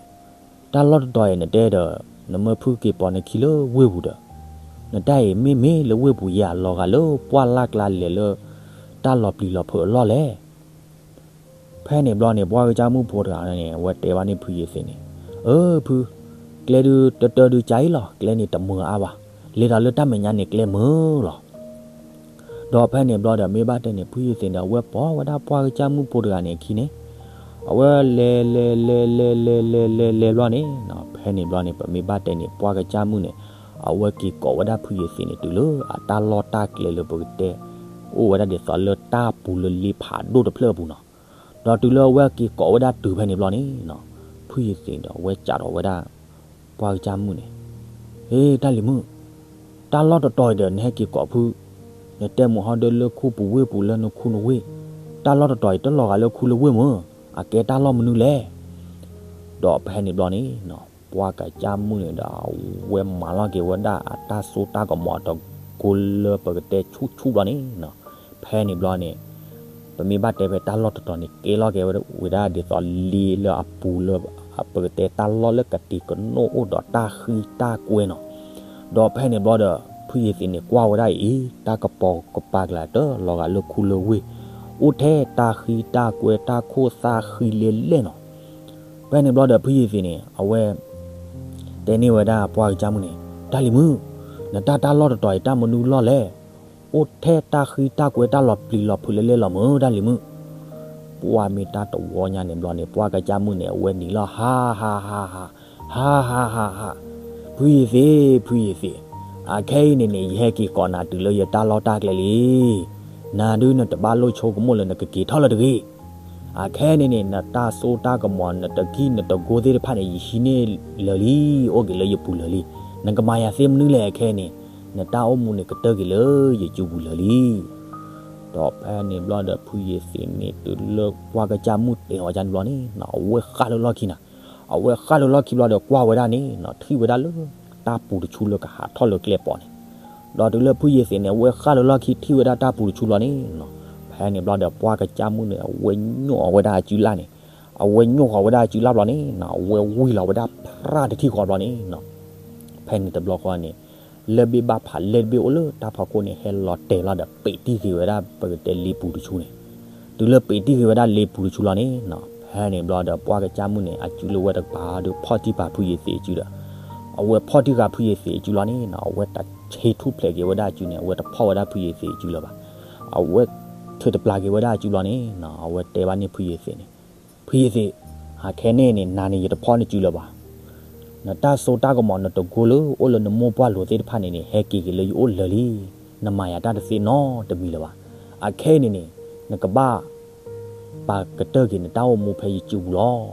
တၢ်လီၢ်တတီၤအံၤနတဲဒီး နမၢဖုက့ၤပိာ်နခံလၢဝ့ၢ်ပူၤဒီး နတၢ်အံၤမ့ၢ်မ့ၢ်လၢဝ့ၢ်ပူၤယဲၢ် အလီၤဂာ်လၢပှၢ်လၢ်ကျါလဲၤလၢ တၢ်လီၤပျံၤလီၤဖုးအလီၢ်လဲၣ်. ဖဲန့ၣ်ဘျီန့ၣ် ပှၢ်ကစၢ်မုၣ်ဖိတဂၤန့ၣ် အဝဲတဲဘၣ်န့ၢ်ဖုယသ့းန့ၣ်, အၢ ဖု, ကျဲဒုးတတၢဒုးကါအံၤလီၤ, ကျဲန့ၣ်တမုာ်အါဘၣ်, လဲၤဒီးလၢတၢ်မဲာ်ညါန့ၣ်ကျဲမုာ်လီၤ. ဒီးဖဲန့ၣ်ဘျီဒီး မ့ၢ်ဘၣ်တဲန့ၣ် ဖုယသ့းန့ၣ် အဝဲပိာ်ဝဲဒၣ်ပှၢ်ကစၢ်မုၣ်ဖိတဂၤန့ၣ်အခံန့ၣ်, အဝဲလဲၤလဲၤလဲၤလဲၤလဲၤလဲၤလဲၤလဲၤဘျီန့ၣ်, ဖဲန့ၣ်ဘျီန့ၣ် ပမ့ၢ်ဘၣ်တဲန့ၣ် ပှၢ်ကစၢ်မုၣ်န့ၣ် အဝဲက့ၤကိးဝဲဒၣ်ဖုယသ့းန့ၣ် တုၤလၢအတၢ်လီၢ်တၢ်ကျဲလၢပကတဲ အိၣ်ဝဲဒၣ်ဒ်သိးလၢတၢ်ပူၤလၢလ့ဖးဒိၣ်တဖျၢၣ်အပူၤနီၤ. ဒီးတုၤလၢအဝဲက့ၤကိးဝဲဒၣ်တုၤဖဲန့ၣ်ဘျီန့ၣ်, ဖုယသ့းန့ၣ်ဒီး အဝဲစံးထီၣ်ဝဲဒၣ် ပှၢ်ကစၢ်မုၣ်န့ၣ်, ဟ့ တၢ်လံၤမုၣ်, တၢ်လီၢ်တတီၤအံၤဒီး နဟဲက့ၤကိးဖု, နတဲမုာ်ဟီဒၢလၢခူပူၤဝ့ၢ်ပူၤလၢနခူနဝ့ၢ်, တၢ်လီၢ်တတီၤအံၤတလီၤဂာ်လၢခူလၢဝ့ၢ်မုာ်, အကဲတၢ်လီၢ်မနုၤလဲၣ်. ဒီးဖဲန့ၣ်ဘျီန့ၣ် ပှၢ်ကစၢ်မုၣ်န့ၣ်ဒီး အဝဲမၤလီၤက့ၤဝဲဒၣ်အတၢ်စိတၢ်ကမီၤအတကိလၢပကတဲဆူၣ်ဆူၣ်ဘျီန့ၣ်နီၤ, ဖဲန့ၣ်ဘျီန့ၣ် ပမ့ၢ်ဘၣ်တဲဖဲတၢ်လီၢ်တတီၤန့ၣ် ကဲလီၤက့ၤဝဲဒၣ်ဒ်သိးလ့လၢအပူၤလၢ ပကတဲတၢ်လီၢ်လၢကတံၤကနိၣ်အိၣ်ဒီးတၢ်ဃံတၢ်ကွဲနီၤ, ဒီးဖဲန့ၣ်ဘျီဒီး ဖုယ့ၤသ့းန့ၣ်ကွၢ်ဝဲဒၣ်အံၤ တၢ်ကပီၤကပၤကျါတၢ်လီၤဂာ်လၢခူလၢဝ့ၢ် အိၣ်ထဲတၢ်ဃံတၢ်ကွဲတၢ်ခိၣ်သၣ်ဃံလဲလဲၣ်နီၤ, ဖဲန့ၣ်ဘျီဒီးဖုယ့ၤသ့းန့ၣ် အဝဲ တဲန့ၢ်ဝဲဒၣ်ပှၢ်ကစၢ်မုၣ်န့ၣ်, တၢ်လံၤမုၣ်, နတၢ်တၢ်လီၢ်တတီၤအံၤ တၢ်မနုၤလီၢ်လဲၣ်, အိၣ်ထဲတၢ်ဃံတၢ်ကွဲတၢ်လီၤပျံၤလီၤဖုးလဲလဲၣ်လီၤမုၢ် တၢ်လံၤမုၣ်, ပှၢ်မ့ၢ်တၢ်တဝီညါန့ၣ်ဘျီန့ၣ် ပှၢ်ကစၢ်မုၣ်န့ၣ် အဝဲနံၤလီၤ ဟါဟါဟါဟါ ဟါဟါဟါဟါ, ဖုယ့ၤသ့း ဖုယ့ၤသ့း, အခဲအံၤန့ၣ်န့ၣ် ယဟဲက့ၤကိးနၤတုၤလၢယတၢ်လီၢ်တၢ်ကျဲလံ, နၤဒုးနတဘၣ်လိၣ်ဆိကမိၣ်လၢနကက့ၤထီၣ်လၢၤတဂ့ၤ အခဲန့ၣ်န့ၣ် နတၢ်စိတၢ်ကမီၤ နတဂံၢ်နတကိသ့ၣ်တဖၣ်န့ၣ် ယဟံးန့ၢ်လၢာ်လံ, အိၣ်က့ၤလၢယပူၤလၢာ်လံ, နကမၤယၤသ့မနုၤလဲၣ်အခဲန့ၣ်, နတၢ်အိၣ်မူန့ၣ်ကတၢၢ်က့ၤလၢယစုပူၤလၢာ်လံ. ဒီးဖဲန့ၣ်ဘျီဒီး ဖုယ့ၤသ့းန့ၣ် တုၤလၢပှၢ်ကစၢ်မုၣ်တဲအီၤန့ၣ်ဘျီန့ၣ် အဝဲဃၣ်လၢလီၢ်ခံနၤ, အဝဲဃၣ်လၢလီၢ်ခံဘျီဒီး ကွၢ်ဝဲဒၣ်န့ၣ် ထံၣ်ဝဲဒၣ်လၢ တၢ်ပူၤတဆူလၢကဟးထီၣ်လၢကျဲပီၤန့ၣ် ဒီးတုၤလၢဖုယ့ၤသ့းန့ၣ် အဝဲဃၣ်လၢလီၢ်ခံထံၣ်ဝဲဒၣ်တၢ်ပူၤတဆူလီၤန့ၣ်, ဖဲန့ၣ်ဘျီဒီး ပှၢ်ကစၢ်မုၣ်န့ၣ် အဝဲညိၣ်အီၤဝဲဒၣ်အစုလၢ်န့ၣ်, အဝဲညိၣ်ဃီၤဝဲဒၣ်အစုလၢ်ဘျီန့ၣ် အဝဲဝံၤလီၤဝဲဒၣ်ဖြၣ်တထံၣ်ဃီဘျီန့ၣ်, ဖဲန့ၣ်တဘျီဃီန့ၣ် လၢၢ်ဘ့ၣ်ဘၣ်ဖးလဲၢ်တဘ့ၣ်အိၣ်လၢတၢ်ဖီခိၣ်န့ၣ် ဟဲလီၤတဲာ်လီၤဒီး ပံးတံၢ်က့ၤဝဲဒၣ်ပကတဲလ့ပူၤတဆူန့ၣ်, တုၤလၢပံးတံၢ်က့ၤဝဲဒၣ်လ့ပူၤတဆူလီၤန့ၣ်, ဖဲန့ၣ်ဘျီဒီး ပှၢ်ကစၢ်မုၣ်န့ၣ် အစုလၢဝဲတကပၤဒီး ဖီၣ်တံၢ်ဃာ်ဖုယ့ၤသ့းအစုဒီး အဝဲဖီၣ်တံၢ်ဃာ်ဖုယ့ၤသ့းအစုလီၤန့ၣ် အဝဲတၢ်ဆ့ထူၣ်ဖျဲးက့ၤဝဲဒၣ်အစုန့ၣ် အဝဲတဖီၣ်ဝဲဒၣ်ဖုယ့ၤသ့းအစုလၢၤဘၣ်. အဝဲထုးတပျၢ်က့ၤဝဲဒၣ်အစုလီၤန့ၣ် အဝဲတဲဘၣ်န့ၣ်ဖုယ့ၤသ့းန့ၣ်, ဖုယ့ၤသ့း, အခဲန့ၣ်န့ၣ် နၤန့ၣ် ယတဖီၣ်နစုလၢၤဘၣ်. နတၢ်စိတၢ်ကမီၤ နတကိလၢအိၣ်လၢနမိၢ်ပှၢ်လိၤသ့ၣ်တဖၣ်န့ၣ်န့ၣ် ဟဲက့ၤက့ၤလၢယအိၣ်လၢာ်လံ. နမၤယၤတၢ်တသ့နီတမံၤလၢၤဘၣ်. အခဲအံၤန့ၣ်န့ၣ် နကဘၣ် ပာ်ကတၢၢ်က့ၤနတၢ်အိၣ်မူဖဲယစုပူၤလီၤ.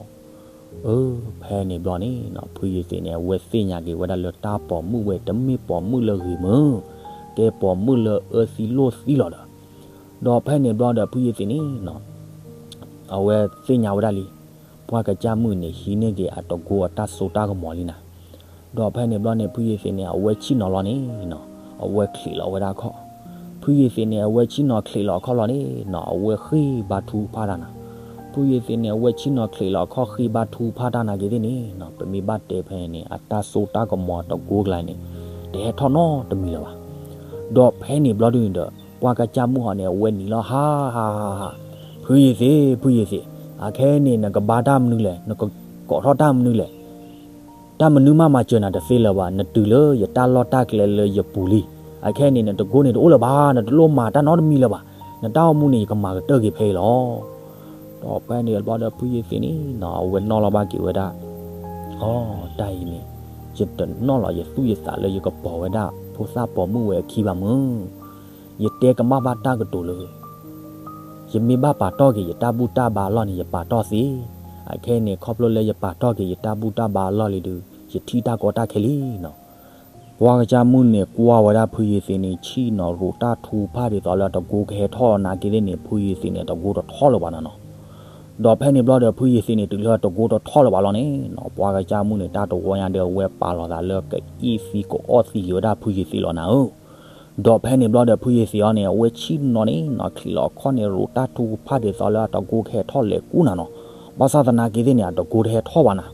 အၢ ဖဲန့ၣ်ဘျီန့ၣ် ဖုယ့ၤသ့းန့ၣ် အဝဲသ့ၣ်ညါက့ၤဝဲဒၣ်လၢတၢ်ပိာ်မုၣ်ဝဲ တမ့ၢ်ပိာ်မုၣ်လၢဂ့ၤမုၢ်, ကဲပိာ်မုၣ်လၢအၢသံလိၣ်သံလီၤဒီး, ဒီးဖဲန့ၣ်ဘျီဒီး ဖုယ့ၤသ့းန့ၣ် အဝဲသ့ၣ်ညါဝဲဒၣ်လံ, ပှၢ်ကစၢ်မုၣ်န့ၣ် ဟံးန့ၢ်က့ၤအတကိအတၢ်စိတၢ်ကမီၤလံနၤ. ဒီးဖဲန့ၣ်ဘျီန့ၣ် ဖုယ့ၤသ့းန့ၣ် အဝဲဆ့ၣ်နီၤလီၤန့ၣ် အဝဲချံးလီၤဝဲဒၣ်အခီၣ်. ဖုယ့ၤသ့းန့ၣ် အဝဲဆ့ၣ်နီၤချံးလီၤအခီၣ်လီၤန့ၣ် အဝဲဃ့ဘါထုကဖၣ်တၢ်နၤ. ဖုယ့ၤသ့းန့ၣ် အဝဲဆ့ၣ်နီၤချံးလီၤအခီၣ် ဃ့ဘါထုကဖၣ်တၢ်နၤက့ၤသ့ၣ်န့ၣ် ပမ့ၢ်ဘၣ်တဲဖဲန့ၣ် အတၢ်စိတၢ်ကမီၤတကိကျါန့ၣ် တဟဲထီၣ်နီတမံၤလၢၤဘၣ်. ဒီးဖဲန့ၣ်ဘျီဒုန့ၣ်ဒီး ပှၢ်ကစၢ်မုၣ်ဟီန့ၣ် အဝဲနံၤလီၤ ဟါဟါဟါဟါ, ဖုယ့ၤသ့း ဖုယ့ၤသ့း, အခဲအံၤန့ၣ် နကဘါတၢ်မနုၤလဲၣ်, နကကိးထီၣ်တၢ်မနုၤလဲၣ်. တၢ်မနုၤမးမၤစၢၤနၤတသ့လၢၤဘၣ်, နတုၤလၢယတၢ်လီၢ်တၢ်ကျဲလၢယပူၤလံ. အခဲအံၤန့ၣ် နတကိန့ၣ်တအိၣ်လၢၤဘၣ်, နတလိၣ်မၤတၢ်နီတမံၤလၢၤဘၣ်. နတၢ်အိၣ်မူန့ၣ် ယကမၤကတၢၢ်က့ၤဖဲအံၤလီၤ. ဒီးဖဲန့ၣ်ဘျီဒီး ဖုယ့ၤသ့းန့ၣ် အဝဲနီၣ်လီၤဘၣ်က့ၤဝဲဒၣ်, အိ တၢ်အံၤန့ၣ် ယတနီၣ်လီၤယသူၣ်ယသးလၢယကပိာ်ဝဲဒၣ် ဖိသၣ်ပိာ်မုၣ်ဝဲအခံဘၣ်မုၢ်. ယတဲကမၣ်ဘၣ်တၢ်ကတိၤလၢ ယမ့ၢ်ဘၣ်ပာ်တီၢ်က့ၤယတၢ်ဘူၣ်တၢ်ဘါအလီၢ်န့ၣ် ယပာ်တီၢ်သ့. အခဲအံၤန့ၣ် ခီဖျိလၢယပာ်တီၢ်က့ၤယတၢ်ဘူၣ်တၢ်ဘါအလီၢ်လံဒီး ယထံၣ်တၢ်ကီတၢ်ခဲလံနီၤ. ပှၢ်ကစၢ်မုၣ်န့ၣ် ကွၢ်ဝဲဒၣ်ဖုယ့ၤသ့းန့ၣ် ဆ့ၣ်နီၤရိးတၢ်ထုကဖၣ်ဒ်သိးလၢအတကိကဟဲထီၣ်နၤက့ၤသ့ၣ်န့ၣ် ဖုယ့ၤသ့းန့ၣ် အတကိတထီၣ်လၢၤဘၣ်နၤနီၤ. ဒီးဖဲန့ၣ်ဘျီဒီး ဖုယ့ၤသ့းန့ၣ် တုၤလၢအတကိတထီၣ်လၢၤဘၣ်လီၤန့ၣ်နီၤ ပှၢ်ကစၢ်မုၣ်န့ၣ် တၢ်တဝီညါဒီး အဝဲပာ်လီၤသးလၢကအ့ၣ်သံကအီၣ်သံက့ၤဝဲဒၣ်ဖုယ့ၤသ့းလီၤနၤဧၢ. ဒီးဖဲန့ၣ်ဘျီဒီး ဖုယ့ၤသ့းအီၤန့ၣ် အဝဲဆ့ၣ်နီၤန့ၣ်နီၤ ချံးလီၤအခီၣ်န့ၣ် ရိးတၢ်ထုကဖၣ်ဒ်သိးလၢအတကိကဟဲထီၣ်လဲၤကူၣ်နၤနီၤ. ဘၣ်ဆၣ်သနာ်က့သ့ၣ်န့ၣ် အတကိတဟဲထီၣ်ဘၣ်နၤ.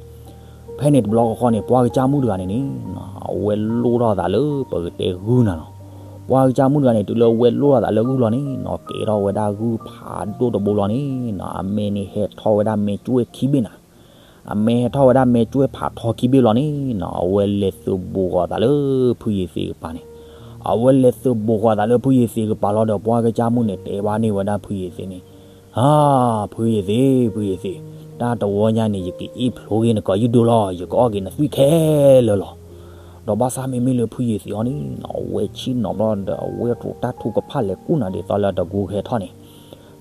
ဖဲန့ၣ်တဘျီဃီန့ၣ် ပှၢ်ကစၢ်မုၣ်တဂၤန့ၣ်န့ၣ်နီၤ အဝဲလိၣ်ထီၣ်သးလၢပကတဲဂုၢ်နၤနီၤ. ပှၢ်ကစၢ်မုၣ်တဂၤန့ၣ် တုၤလၢအဝဲလိၣ်ထီၣ်သးလၢဂုၢ်လီၤန့ၣ်နီၤ ကဲထီၣ်ဝဲဒၣ်ဂုၢ်ဖးဒိၣ်တဘိလီၤန့ၣ်နီၤ အမဲန့ၣ်ဟဲထီၣ်ဝဲဒၣ်မဲာ်ကွၢ်ခံဘ့ၣ်နၤ. အမဲဟဲထီၣ်ဝဲဒၣ်မဲာ်ကွၢ်ဖးထီခံဘ့ၣ်လီၤန့ၣ်နီၤ အဝဲလဲၤသုးဘူးဃီၤသးလၢဖုယ့ၤသ့းကပၤန့ၣ်. အဝဲလဲၤသုးဘူးဃီၤသးလၢဖုယ့ၤသ့းကပၤလီၤဒီး ပှၢ်ကစၢ်မုၣ်န့ၣ် တဲဘၣ်န့ၢ်ဝဲဒၣ်ဖုယ့ၤသ့းန့ၣ်, ဟါ, ဖုယ့ၤသ့း ဖုယ့ၤသ့း, တၢ်တဝီညါန့ၣ် ယကအ့ၣ်ဖျိက့ၤနကိာ်ယူၢ်ဒိၣ်လီၤ. ယကအီၣ်က့ၤနသွံၣ်ခဲလၢာ်လီၤ. ဒီးဘၣ်ဆၣ်မ့မ့ၢ်လၢဖုယ့ၤသ့းအီၤန့ၣ်နီၤ အဝဲဆ့ၣ်နီၤဘျီဒီး အဝဲရိးတၢ်ထုကဖၣ်လဲၤကူၣ်နၤဒ်သိးလၢအတကိကဟဲထီၣ်န့ၣ်.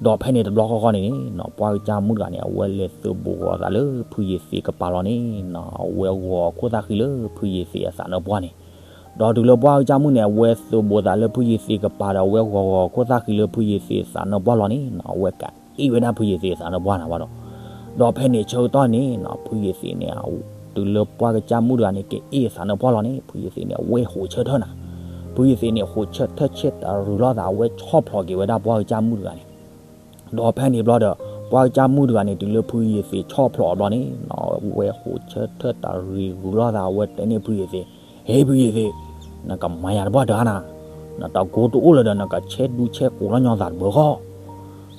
ဒီးဖဲန့ၣ်တဘျီဃီဃီန့ၣ်နီၤ ပှၢ်ကစၢ်မုၣ်တဂၤန့ၣ် အဝဲလဲၤသုးဘူးဃီၤသးလၢဖုယ့ၤသ့းကပၤလီၤန့ၣ်နီၤ အဝဲဂီၤခိၣ်သၣ်ဃံလၢဖုယ့ၤသ့းအသးနၢၣ်ပှၢ်န့ၣ်. ဒီးတုၤလၢပှၢ်ကစၢ်မုၣ်န့ၣ် အဝဲသုးဘူးသးလၢဖုယ့ၤသ့းကပၤဒီး အဝဲဂီၤဂီၤခိၣ်သၣ်ဃံလၢဖုယ့ၤသ့းအသးနၢၣ်ပှၢ်လီၤန့ၣ်နီၤ အဝဲကအ့ၣ်ဝဲဒၣ်ဖုယ့ၤသ့းအသးနၢၣ်ပှၢ်နၤဘၣ်ဒီး. ဒီးဖဲန့ၣ်ဆၢကတီၢ်န့ၣ်နီၤ ဖုယ့ၤသ့းန့ၣ် တုၤလၢပှၢ်ကစၢ်မုၣ်တဂၤန့ၣ် ကအ့ၣ်အသးနၢၣ်ပှၢ်လီၤန့ၣ် ဖုယသံးန့ၣ် အဝဲဟိးဆၢထၢၣ်နၤ, ဖုယသံးန့ၣ် ဟိးဆၢထၢၣ်ဆ့ၣ်တရူးလိာ်သး အဝဲဆီၣ်ဖျိးက့ၤဝဲဒၣ်ပှၢ်ကစၢ်မုၣ်တဂၤန့ၣ်, ဒီးဖဲန့ၣ်ဘျီဒီး ပှၢ်ကစၢ်မုၣ်တဂၤန့ၣ် တုၤလၢဖုယသံးဆီၣ်ဖျိးအဘျီန့ၣ် အဝဲဟိးဆၢထၢၣ်တရူးလိာ်သး အဝဲတဲန့ၢ်ဖုယသံး, ဟ့ ဖုယသံး, နကမၤယၤတပှၢ်တၢ်နၤ, နတကိတအိၣ်လၢၤဒီး နကဆဲးဒူဆဲးကိးလီၤညီသးတဘၢဃီ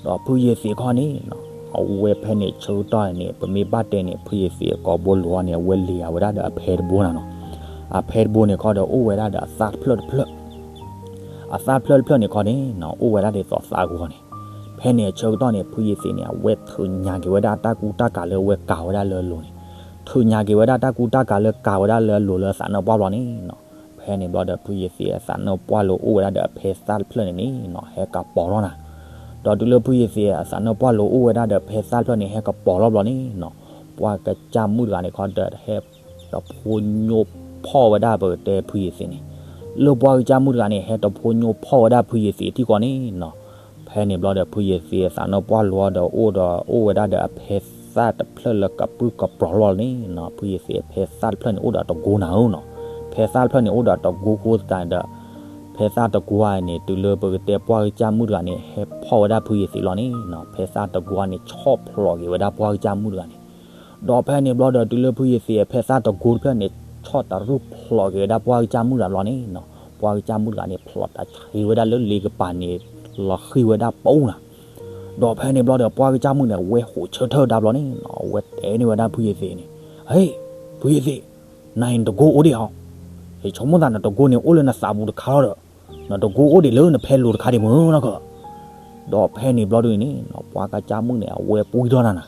ဒီးဖုယသံးခီန့ၣ် အဝဲဖဲန့ၣ်ဆၢကတီၢ်န့ၣ် ပမ့ၢ်ဘၣ်တဲန့ၣ် ဖုယသံးအကိာ်ဘိလိၤအီၤန့ၣ် အဝဲလံၤဃာ်ဝဲဒၣ်ဒီးအဖဲတဘိနၤနီၤ, အဖဲတဘိန့ၣ်ခီဒီး အိၣ်ဝဲဒၣ်ဒီးအသၣ်တဖျၢၣ်တဖျၢၣ်, အသၣ်တဖျၢၣ်တဖျၢၣ်န့ၣ်ခီန့ၣ် အိၣ်ဝဲဒၣ်ဒ်သိးသးဂီၤန့ၣ်, ဖဲန့ၣ်အဆၢကတီၢ်န့ၣ် ဖုယသံးန့ၣ် အဝဲထုးညါက့ၤဝဲဒၣ်တၢ်ကူတၢ်ကၤလၢအဝဲကၤဝဲဒၣ်လၢအလိၤန့ၣ်, ထုးညါက့ၤဝဲဒၣ်တၢ်ကူတၢ်ကၤလၢကၤဝဲဒၣ်လၢအလိၤလၢအသးနၢၣ်ပှၢ်ဘျီန့ၣ် ဖဲန့ၣ်ဘျီဒီးဖုယသံးအသးနၢၣ်ပှၢ်လၢအိၣ်ဝဲဒၣ်ဒီးအဖဲသၣ်တဖျၢၣ်န့ၣ်န့ၣ် ဟဲကပီၤလီၤနၤ, ဒီးတုၤလၢဖုယသံးအသးနၢၣ်ပှၢ်လၢအိၣ်ဝဲဒၣ်ဒီးအဖဲသၣ်တဖျၢၣ်န့ၣ် ဟဲကပီၤလီၤဘျီန့ၣ် ပှၢ်ကစၢ်မုၣ်တဂၤန့ၣ်ခီဒီး ဟဲတဖိညိဖီၣ်ဝဲဒၣ်ပကတဲဖုယသံးန့ၣ်, လၢပှၢ်ကစၢ်မုၣ်တဂၤန့ၣ် ဟဲတဖိညိဖီၣ်ဝဲဒၣ်ဖုယသံးထံၣ်ဃီန့ၣ်နီၤ, ဖဲန့ၣ်ဘျီဒီး ဖုယသံးအသးနၢၣ်ပှၢ်လီၤဒီးအိၣ်ဒီး အိၣ်ဝဲဒၣ်ဒီးအဖဲသၣ်တဖျၢၣ်လၢကပြုၢ်ကပြီၤလီၤန့ၣ်နီၤ, ဖုယသံးအဖဲသၣ်တဖျၢၣ်န့ၣ် အိၣ်ဒီးတကိနၤဧၢနီၤ, ဖဲသၣ်တဖျၢၣ်န့ၣ် အိၣ်ဒီးတကိဃိသတးဒီး ဖဲသၣ်တကိန့ၣ် တုၤလၢပကတဲပှၢ်ကစၢ်မုၣ်တဂၤန့ၣ် ဟဲဖီၣ်ဝဲဒၣ်ဖုယသံးလီၤန့ၣ်နီၤ, ဖဲသၣ်တကိန့ၣ် ဆီၣ်ဖျိးက့ၤဝဲဒၣ်ပှၢ်ကစၢ်မုၣ်တဂၤန့ၣ်, ဒီးဖဲန့ၣ်ဘျီဒီး တုၤလၢဖုယသံးအဖဲသၣ်တကိတဖျၢၣ်န့ၣ် ဆီၣ်တရူၢ်ဖျိးက့ၤဝဲဒၣ်ပှၢ်ကစၢ်မုၣ်တဂၤဘျီန့ၣ်နီၤ, ပှၢ်ကစၢ်မုၣ်တဂၤန့ၣ် ဖျိးတၢ်ဆှံဝဲဒၣ်လၢလ့ကပၤန့ၣ် လီၤဃံၤဝဲဒၣ်ပူၤနၤ, ဒီးဖဲန့ၣ်ဘျီဒီး ပှၢ်ကစၢ်မုၣ်န့ၣ် အဝဲဟိးဆၢထၢၣ်ဝဲဒၣ်ဘျီန့ၣ်နီၤ, အဝဲတဲန့ၢ်ဝဲဒၣ်ဖုယသံးန့ၣ်, ဟ့ၣ်, ဖုယသံး, နၤအံၤနတကိအိၣ်ဒံးဧါ, ယဆိကမိၣ်သးနတကိန့ၣ် အိၣ်လၢနသးပူၤတခါလီၤဒီး, နတကိအိၣ်ဒံးလၢနဖဲလိၤတခါဒံးမုၢ်နီၢ်ကၢ, ဒီးဖဲန့ၣ်ဘျီဒ်န့ၣ်နီၤ ပှၢ်ကစၢ်မုၣ်န့ၣ် အဝဲပှံၢ်ထီၣ်နၤနၤ,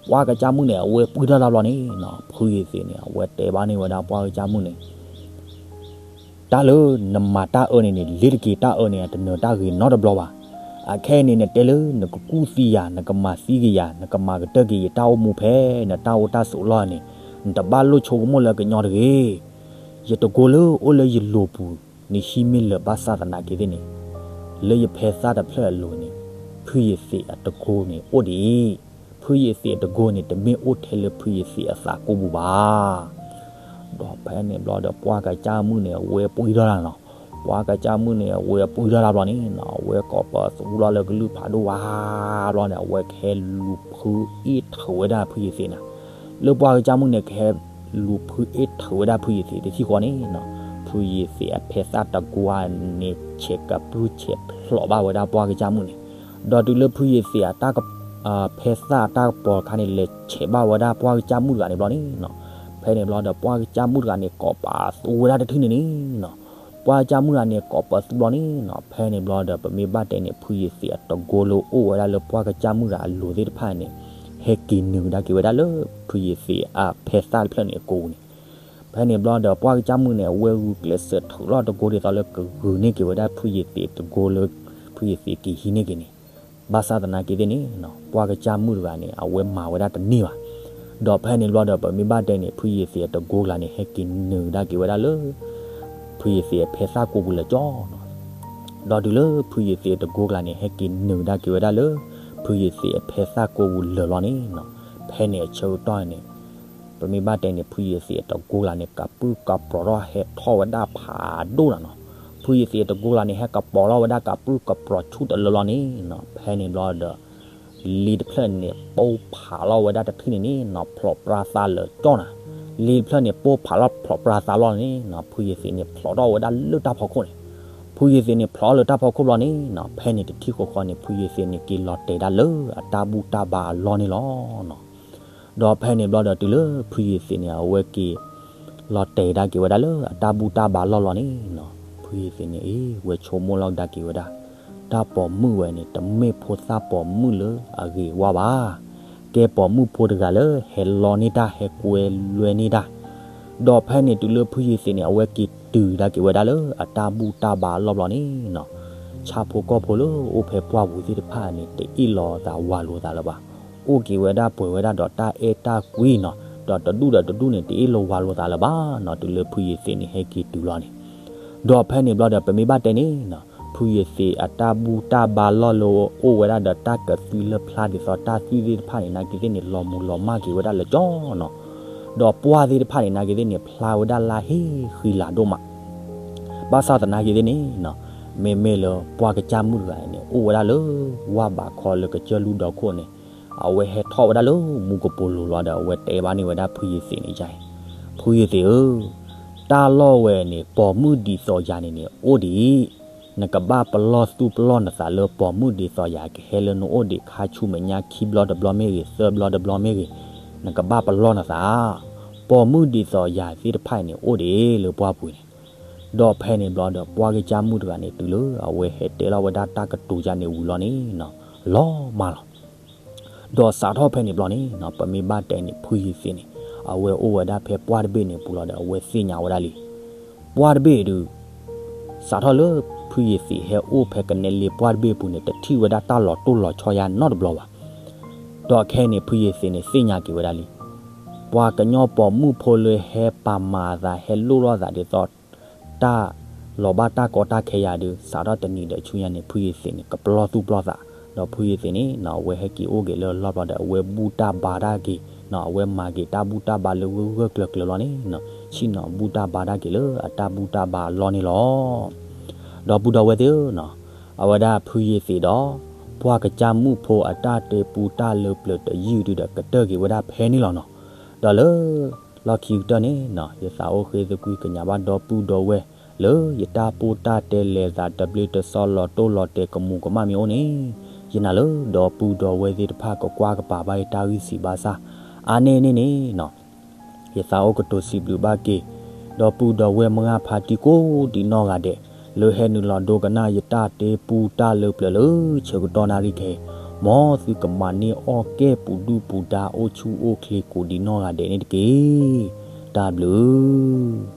ပှၢ်ကစၢ်မုၣ်န့ၣ် အဝဲပှံၢ်ထီၣ်တၢ်ဘျီန့ၣ်နီၤ ဖုယသံးန့ၣ် အဝဲတဲဘၣ်န့ၢ်ဝဲဒၣ်ပှၢ်ကစၢ်မုၣ်န့ၣ် တၢ်လၢနမၤတၢ်အၢန့ၣ်န့ၣ် လ့ၤတက့ၤတၢ်အၢန့ၣ် တနၢၤတၢ်ဂ့ၤနီတဘျီဘၣ်. အခဲအံၤန့ၣ် နတဲလၢနကကူၣ်သံယၤ, နကမၤသံက့ၤယၤ, နကမၤကတၢၢ်က့ၤယတၢ်အိၣ်မူဖဲ နတၢ်အိၣ်တၢ်ဆိးလီၢ်န့ၣ်, နတဘၣ်လိၣ်ဆိကမိၣ်လၢကညီတဂ့ၤ. ယတကိလၢအိၣ်လၢယလိၤပူၤ, နဟံးမ့ၢ်လၢာ်ဘၣ်ဆၣ်သနာ်က့သ့ၣ်န့ၣ်, လၢယဖဲသၣ်တဖျၢၣ်အလိၤန့ၣ်, ဖုယသံးအတကိန့ၣ်အိၣ်ဒံး. ဖုယသံးအတကိန့ၣ် တမ့ၢ်အိၣ်ထဲလၢဖုယသံးအသးကိးပူၤဘၣ်. ဒီးဖဲန့ၣ်ဘျီဒီး ပှၢ်ကစၢ်မုၣ်န့ၣ် အဝဲပှံၢ်ထီၣ်တၢ်နီၤ. ပှၢ်ကစၢ်မုၣ်န့ၣ် အဝဲပှံၢ်ထီၣ်တၢ်ဘျီန့ၣ်နီၤ, အဝဲကိးပသူလီၤလၢကလုၢ်ဖးဒိၣ်ဝါဘျီန့ၣ် အဝဲကဟဲလူၤဖုအ့ၣ်ထုးဝဲဒၣ်ဖုယသံးနၤ. လၢပှၢ်ကစၢ်မုၣ်န့ၣ် ကဟဲလူၤဖုအ့ၣ်ထုးဝဲဒၣ်ဖုယသံးတထံၣ်ဃီန့ၣ်နီၤ, ဖုယသံးအဖဲသၣ်တကိန့ၣ် ဆဲးကပြုၢ်ဆဲးဖျိးဘၣ်ဝဲဒၣ်ပှၢ်ကစၢ်မုၣ်န့ၣ်, ဒီးတုၤလၢဖုယသံးအတၢ်က ဖဲသၣ်အတၢ်ကပီၤတခါန့ၣ် လဲၤဆဲးဘၣ်ဝဲဒၣ်ပှၢ်ကစၢ်မုၣ်တဂၤန့ၣ်ဘျီန့ၣ်နီၤ, ဖဲန့ၣ်ဘျီဒီး ပှၢ်ကစၢ်မုၣ်တဂၤန့ၣ် ကိးပသူဝဲဒၣ်တထံၣ်န့ၣ်န့ၣ်နီၤ. ပှၢ်ကစၢ်မုၣ်တဂၤန့ၣ် ကိးပသူဘျီန့ၣ်နီၤ, ဖဲန့ၣ်ဘျီဒီး ပမ့ၢ်ဘၣ်တဲန့ၣ် ဖုယသံးအတကိလၢအိၣ်ဝဲဒၣ်လၢပှၢ်ကစၢ်မုၣ်တဂၤအလိၤသ့ၣ်တဖၣ်န့ၣ် ဟဲက့ၤနုာ်ကဒါက့ၤဝဲဒၣ်လၢ ဖုယသံးအဖဲသၣ်တဖျၢၣ်န့ၣ်အကိာ်ပူၤန့ၣ် ဖဲန့ၣ်ဘျီဒီး ပှၢ်ကစၢ်မုၣ်န့ၣ် အဝဲဂုာ်ကျဲးစၢးထုးလီၤတကိဒ်သိးလၢကဂုာ်န့ၢ်က့ၤဝဲဒၣ်ဖုယသံးတကိလၢ ဖုယသံးက့ၤဟံးန့ၢ်က့ၤန့ၣ်, ဘၣ်ဆၣ်သနာ်က့သ့ၣ်န့ၣ် ပှၢ်ကစၢ်မုၣ်တဂၤန့ၣ် အဝဲမၤဝဲဒၣ်တန့ၢ်ဘၣ်. ဒီးဖဲန့ၣ်ဘျီဒီး ပမ့ၢ်ဘၣ်တဲန့ၣ် ဖုယသံးအတကိကျါန့ၣ် ဟဲက့ၤနုာ်ကဒါက့ၤဝဲဒၣ်လၢ ဖုယသံးအဖဲသၣ်ကိာ်ပူၤလၢာ်ကၠီနီၤ. ဒီးတုၤလၢဖုယသံးအတကိကျါန့ၣ် ဟဲက့ၤနုာ်ကဒါက့ၤဝဲဒၣ်လၢ ဖုယသံးအဖဲသၣ်ကိာ်ပူၤလၢာ်လီၤန့ၣ်နီၤ, ဖဲန့ၣ်အဆၢကတီၢ်န့ၣ် ပမ့ၢ်ဘၣ်တဲန့ၣ် ဖုယသံးအတကိကျါန့ၣ် ကပြုၢ်ကပြီၤထီၣ်ဟဲထီၣ်ဝဲဒၣ်ဖးဒိၣ်နၤနီၤ. ဖုယသံးအတကိကျါန့ၣ် ဟဲကပီၤထီၣ်ဝဲဒၣ်ကပြုၢ်ကပြီၤဆူၣ်တလၢလီၤန့ၣ်နီၤ, ဖဲန့ၣ်ဘျီဒီး လ့ၤတဖျၢၣ်န့ၣ် ပိၢ်ဖးလီၤဝဲဒၣ်တထံၣ်န့ၣ်န့ၣ်နီၤ, ဖျိးပြါသးလၢာ်ကၠီနၤ. လ့ၤတဖျၢၣ်န့ၣ် ပိၢ်ဖးလီၤဖျိးပြါသးလီၤန့ၣ်နီၤ, ဖုယသံးန့ၣ် ဖျိးထီၣ်ဝဲဒၣ်လၢတၢ်ဖီခိၣ်န့ၣ်. ဖုယသံးန့ၣ် ဖျိးလၢတၢ်ဖီခိၣ်ဘျီန့ၣ်နီၤ, ဖဲန့ၣ်တထံၣ်ဃီဃီန့ၣ် ဖုယသံးန့ၣ် က့ၤလီၤတဲာ်ဒၣ်လၢအတၢ်ဘူၣ်တၢ်ဘါအလီၢ်န့ၣ်လီၤနီၤ. ဒီးဖဲန့ၣ်ဘျီဒီး တုၤလၢဖုယသံးန့ၣ် အဝဲက့ၤလီၤတဲာ်ဒၣ်က့ၤဝဲဒၣ်လၢအတၢ်ဘူၣ်တၢ်ဘါလီၢ်လီၤန့ၣ်နီၤ, ဖုယသံးန့ၣ် အ့ ဝဲဆိကမိၣ်လီၤကဒါက့ၤဝဲဒၣ်, တၢ်ပိာ်မုၣ်ဝဲန့ၣ် တမ့ၢ်ဖိသၣ်ပိာ်မုၣ်လၢအဂ့ၤဝါဘၣ်. ကဲပိာ်မုၣ်ဖိတဂၤလၢဟဲလီန့ၢ်တၢ်ဟဲကွဲလွဲန့ၢ်တၢ် ဒီးဖဲန့ၣ်တုၤလၢဖုယသံးန့ၣ် အဝဲက့ၤတုၤဒၣ်က့ၤဝဲဒၣ်လၢအတၢ်ဘူၣ်တၢ်ဘါအလီၢ်ဘျီန့ၣ်နီၤ, ဆၣ်ဖိကီၢ်ဖိလၢအိၣ်ဖဲပှၢ်ပူၤသ့ၣ်တဖၣ်န့ၣ် တအ့ၣ်လိာ်သးဝၤလိာ်သးလၢၤဘၣ်. အိၣ်က့ၤဝဲဒၣ်ပှဲၤဝဲဒၣ်ဒီးတၢ်အဲၣ်တၢ်ကွံနီၤ, ဒီးတဒူၣ်ဒီးတဒူၣ်န့ၣ် တအ့ၣ်လိာ်ဝၤလိာ်သးလၢၤဘၣ်နီၤ, တုၤလၢဖုယသံးန့ၣ် ဟဲက့ၤတုၤလီၤန့ၣ်. ဒီးဖဲန့ၣ်ဘျီဒီး ပမ့ၢ်ဘၣ်တဲန့ၣ်နီၤ, ဖုယသံးအတၢ်ဘူၣ်တၢ်ဘါလီၢ်လၢအိၣ်ဝဲဒၣ်ဒီးတၢ်ကသွံလၢဖျါဒ်သိးတၢ်သွံၣ်သ့ၣ်တဖၣ်န့ၣ် နာ်က့သ့ၣ်န့ၣ် လီၤမုၢ်လီၤမၢ်က့ၤဝဲဒၣ်လၢာ်ကၠီနီၤ. ဒီးပှၢ်သ့ၣ်တဖၣ်န့ၣ် နာ်က့ၤသ့ၣ်န့ၣ် ဖျါဝဲဒၣ်လါဟ့ၣ်ဃံလၤဒိၣ်မး. ဘၣ်ဆၣ်သနာ်က့ၤသ့ၣ်န့ၣ် မ့မ့ၢ်လၢပှၢ်ကစၢ်မုၣ်တဂၤန့ၣ် အိၣ်ဝဲဒၣ်လၢ ဝၢ်ဘးခီလၢကစၢၢ်လူၢ်ဒီခိၣ်န့ၣ် အဝဲဟဲထီၣ်ဝဲဒၣ်လၢမူကပိာ်လိၤလီၤဒီး အဝဲတဲဘၣ်န့ၢ်ဝဲဒၣ်ဖုယ့ၤသ့းန့ၣ်ယါအံၤ, ဖုယ့ၤသ့းဧၢ, တၢ်လီၢ်ဝဲန့ၣ် ပိာ်မုၣ်ဒ်သိးယၤန့ၣ်န့ၣ် အိၣ်ဒံး နကဘၣ်ပလီၢ်သူၣ်ပလီၢ်နသးလၢပိာ်မုၣ်ဒ်သိးယၤ ကဟဲလၢနအိၣ်ဒံးခါဆူမဲာ်ညါခံဘျီတဘျီမ့ၢ်ဂ့ၤ သၢဘျီတဘျီမ့ၢ်ဂ့ၤ, နကဘၣ်ပလီၢ်နသး, ပိာ်မုၣ်ဒ်သိးယၤသ့ၣ်တဖၣ်အံၤန့ၣ် အိၣ်ဒံးလၢပှၢ်ပူၤန့ၣ်. ဒီးဖဲန့ၣ်ဘျီဒီး ပှၢ်ကစၢ်မုၣ်တဂၤန့ၣ် တုၤလၢအဝဲဟဲတဲလီၤဝဲဒၣ်တၢ်ကတိၤယါန့ၣ်ဝံၤလီၤန့ၣ် လီၤမၢ်လီၤ. ဒီးစးထီၣ်ဖဲန့ၣ်ဘျီန့ၣ် ပမ့ၢ်ဘၣ်တဲန့ၣ် ဖုယ့ၤသ့းန့ၣ် အဝဲအိၣ်ဝဲဒၣ်ဖဲပှၢ်တဘ့ၣ်န့ၣ်ပူၤလီၤဒီး အဝဲသ့ၣ်ညါဝဲဒၣ်လံ ပှၢ်တဘ့ၣ်ဒုး စးထီၣ်လၢဖုယ့ၤသ့းဟဲအိၣ်ဖဲကနဲလ့ပှၢ်တဘ့ၣ်အပူၤန့ၣ် တထံၣ်ဝဲဒၣ်တၢ်လီၤတိၢ်လီၤဆီယါနီတဘျီဘၣ်. ဒီးခဲအံၤန့ၣ် ဖုယ့ၤသ့းန့ၣ် သ့ၣ်ညါက့ၤဝဲဒၣ်လံ ပှၤကညီပိာ်မုၣ်ဖိလၢဟဲပာ်မၤအသး ဟဲလိၣ်ထီၣ်သးဒ်သိး တၢ်လီၤဘၣ်တၢ်ကီတၢ်ခဲယါဒုး စးထီၣ်တနံၤဒီးဆူညါန့ၣ် ဖုယ့ၤသ့းန့ၣ် ကပလီၢ်သူၣ်ပလီၢ်သး, ဒီးဖုယ့ၤသ့းန့ၣ် အဝဲဟဲက့ၤအိၣ်က့ၤလၢလီၢ်ဘျီဒီး အဝဲဘူၣ်တၢ်ဘါတၢ်က့ၤ, အဝဲမၤက့ၤတၢ်ဘူၣ်တၢ်ဘါလၢဂၢၢ်ဂၢၢ်ကျၢၤကျၢၤလီၤန့ၣ်, ဆ့ၣ်နီၤဘူၣ်တၢ်ဘါတၢ်က့ၤလၢအတၢ်ဘူၣ်တၢ်ဘါအလီၢ်န့ၣ်လီၤ. ဒီပုၢ်ဒီဝဲၢ်သ့ၣ်ဧၢ, အဝဲဒၣ်ဖုယ့ၤသ့းဒီး ပှၢ်ကစၢ်မုၣ်ဖိအတၢ်တဲပူတၢ်လၢပျၢၤတယုၢ်ဒုးဒီး ကတၢၢ်က့ၤဝဲဒၣ်ဖဲန့ၣ်လီၤနီၤ. ဒီးလၢ လီၢ်ခံကတၢၢ်န့ၣ်နီၤ ယသးအိၣ်ဃ့သကွံာ်ကညးဘၣ်ဒီပုၢ်ဒီဝဲၢ် လၢယတၢ်ပိၢ်တၢ်တဲလဲၤသးတဘျ့တဆီ လီၤတိၢ်လီၤတဲာ်ကမူးကမၣ်မ့ၢ်အိၣ်န့ၣ်, ယနာ်လၢဒီပုၢ်ဒီဝဲၢ်သ့ၣ်တဖၣ်ကကွၢ်ကပာ်ဘၣ်ယတၢ်ဂံၢ်စံးဘၣ်ဆၣ်, အါန့ၢ်န့ၣ်န့ၣ်နီၤ ယသးအိၣ်ကတိၤစံးဘျုးဘၣ်က့ၤ ဒီပုၢ်ဒီဝဲၢ်မုၢ်ဂၢ်ဖါတံၢ်ကိးဒံးနီၢ်ဂၤဒဲး လၢဟဲနုာ်လီၤဒိကနၣ်ယတၢ်တဲပူတၢ်လၢပျၢၤလၢဆၢကတီၢ်နၣ်ရံၣ်ခဲအံၤ, မ်သုကမၤန့ၢ်အီၣ်ကဲၣ်ပူၤဒုၣ်ပူၤဒါ အိၣ်ဆူၣ်အိၣ်ချ့ကိးဒံးနီၢ်ဂၤဒဲးန့ၣ်တက့ၢ်. တၢ်ဘျုး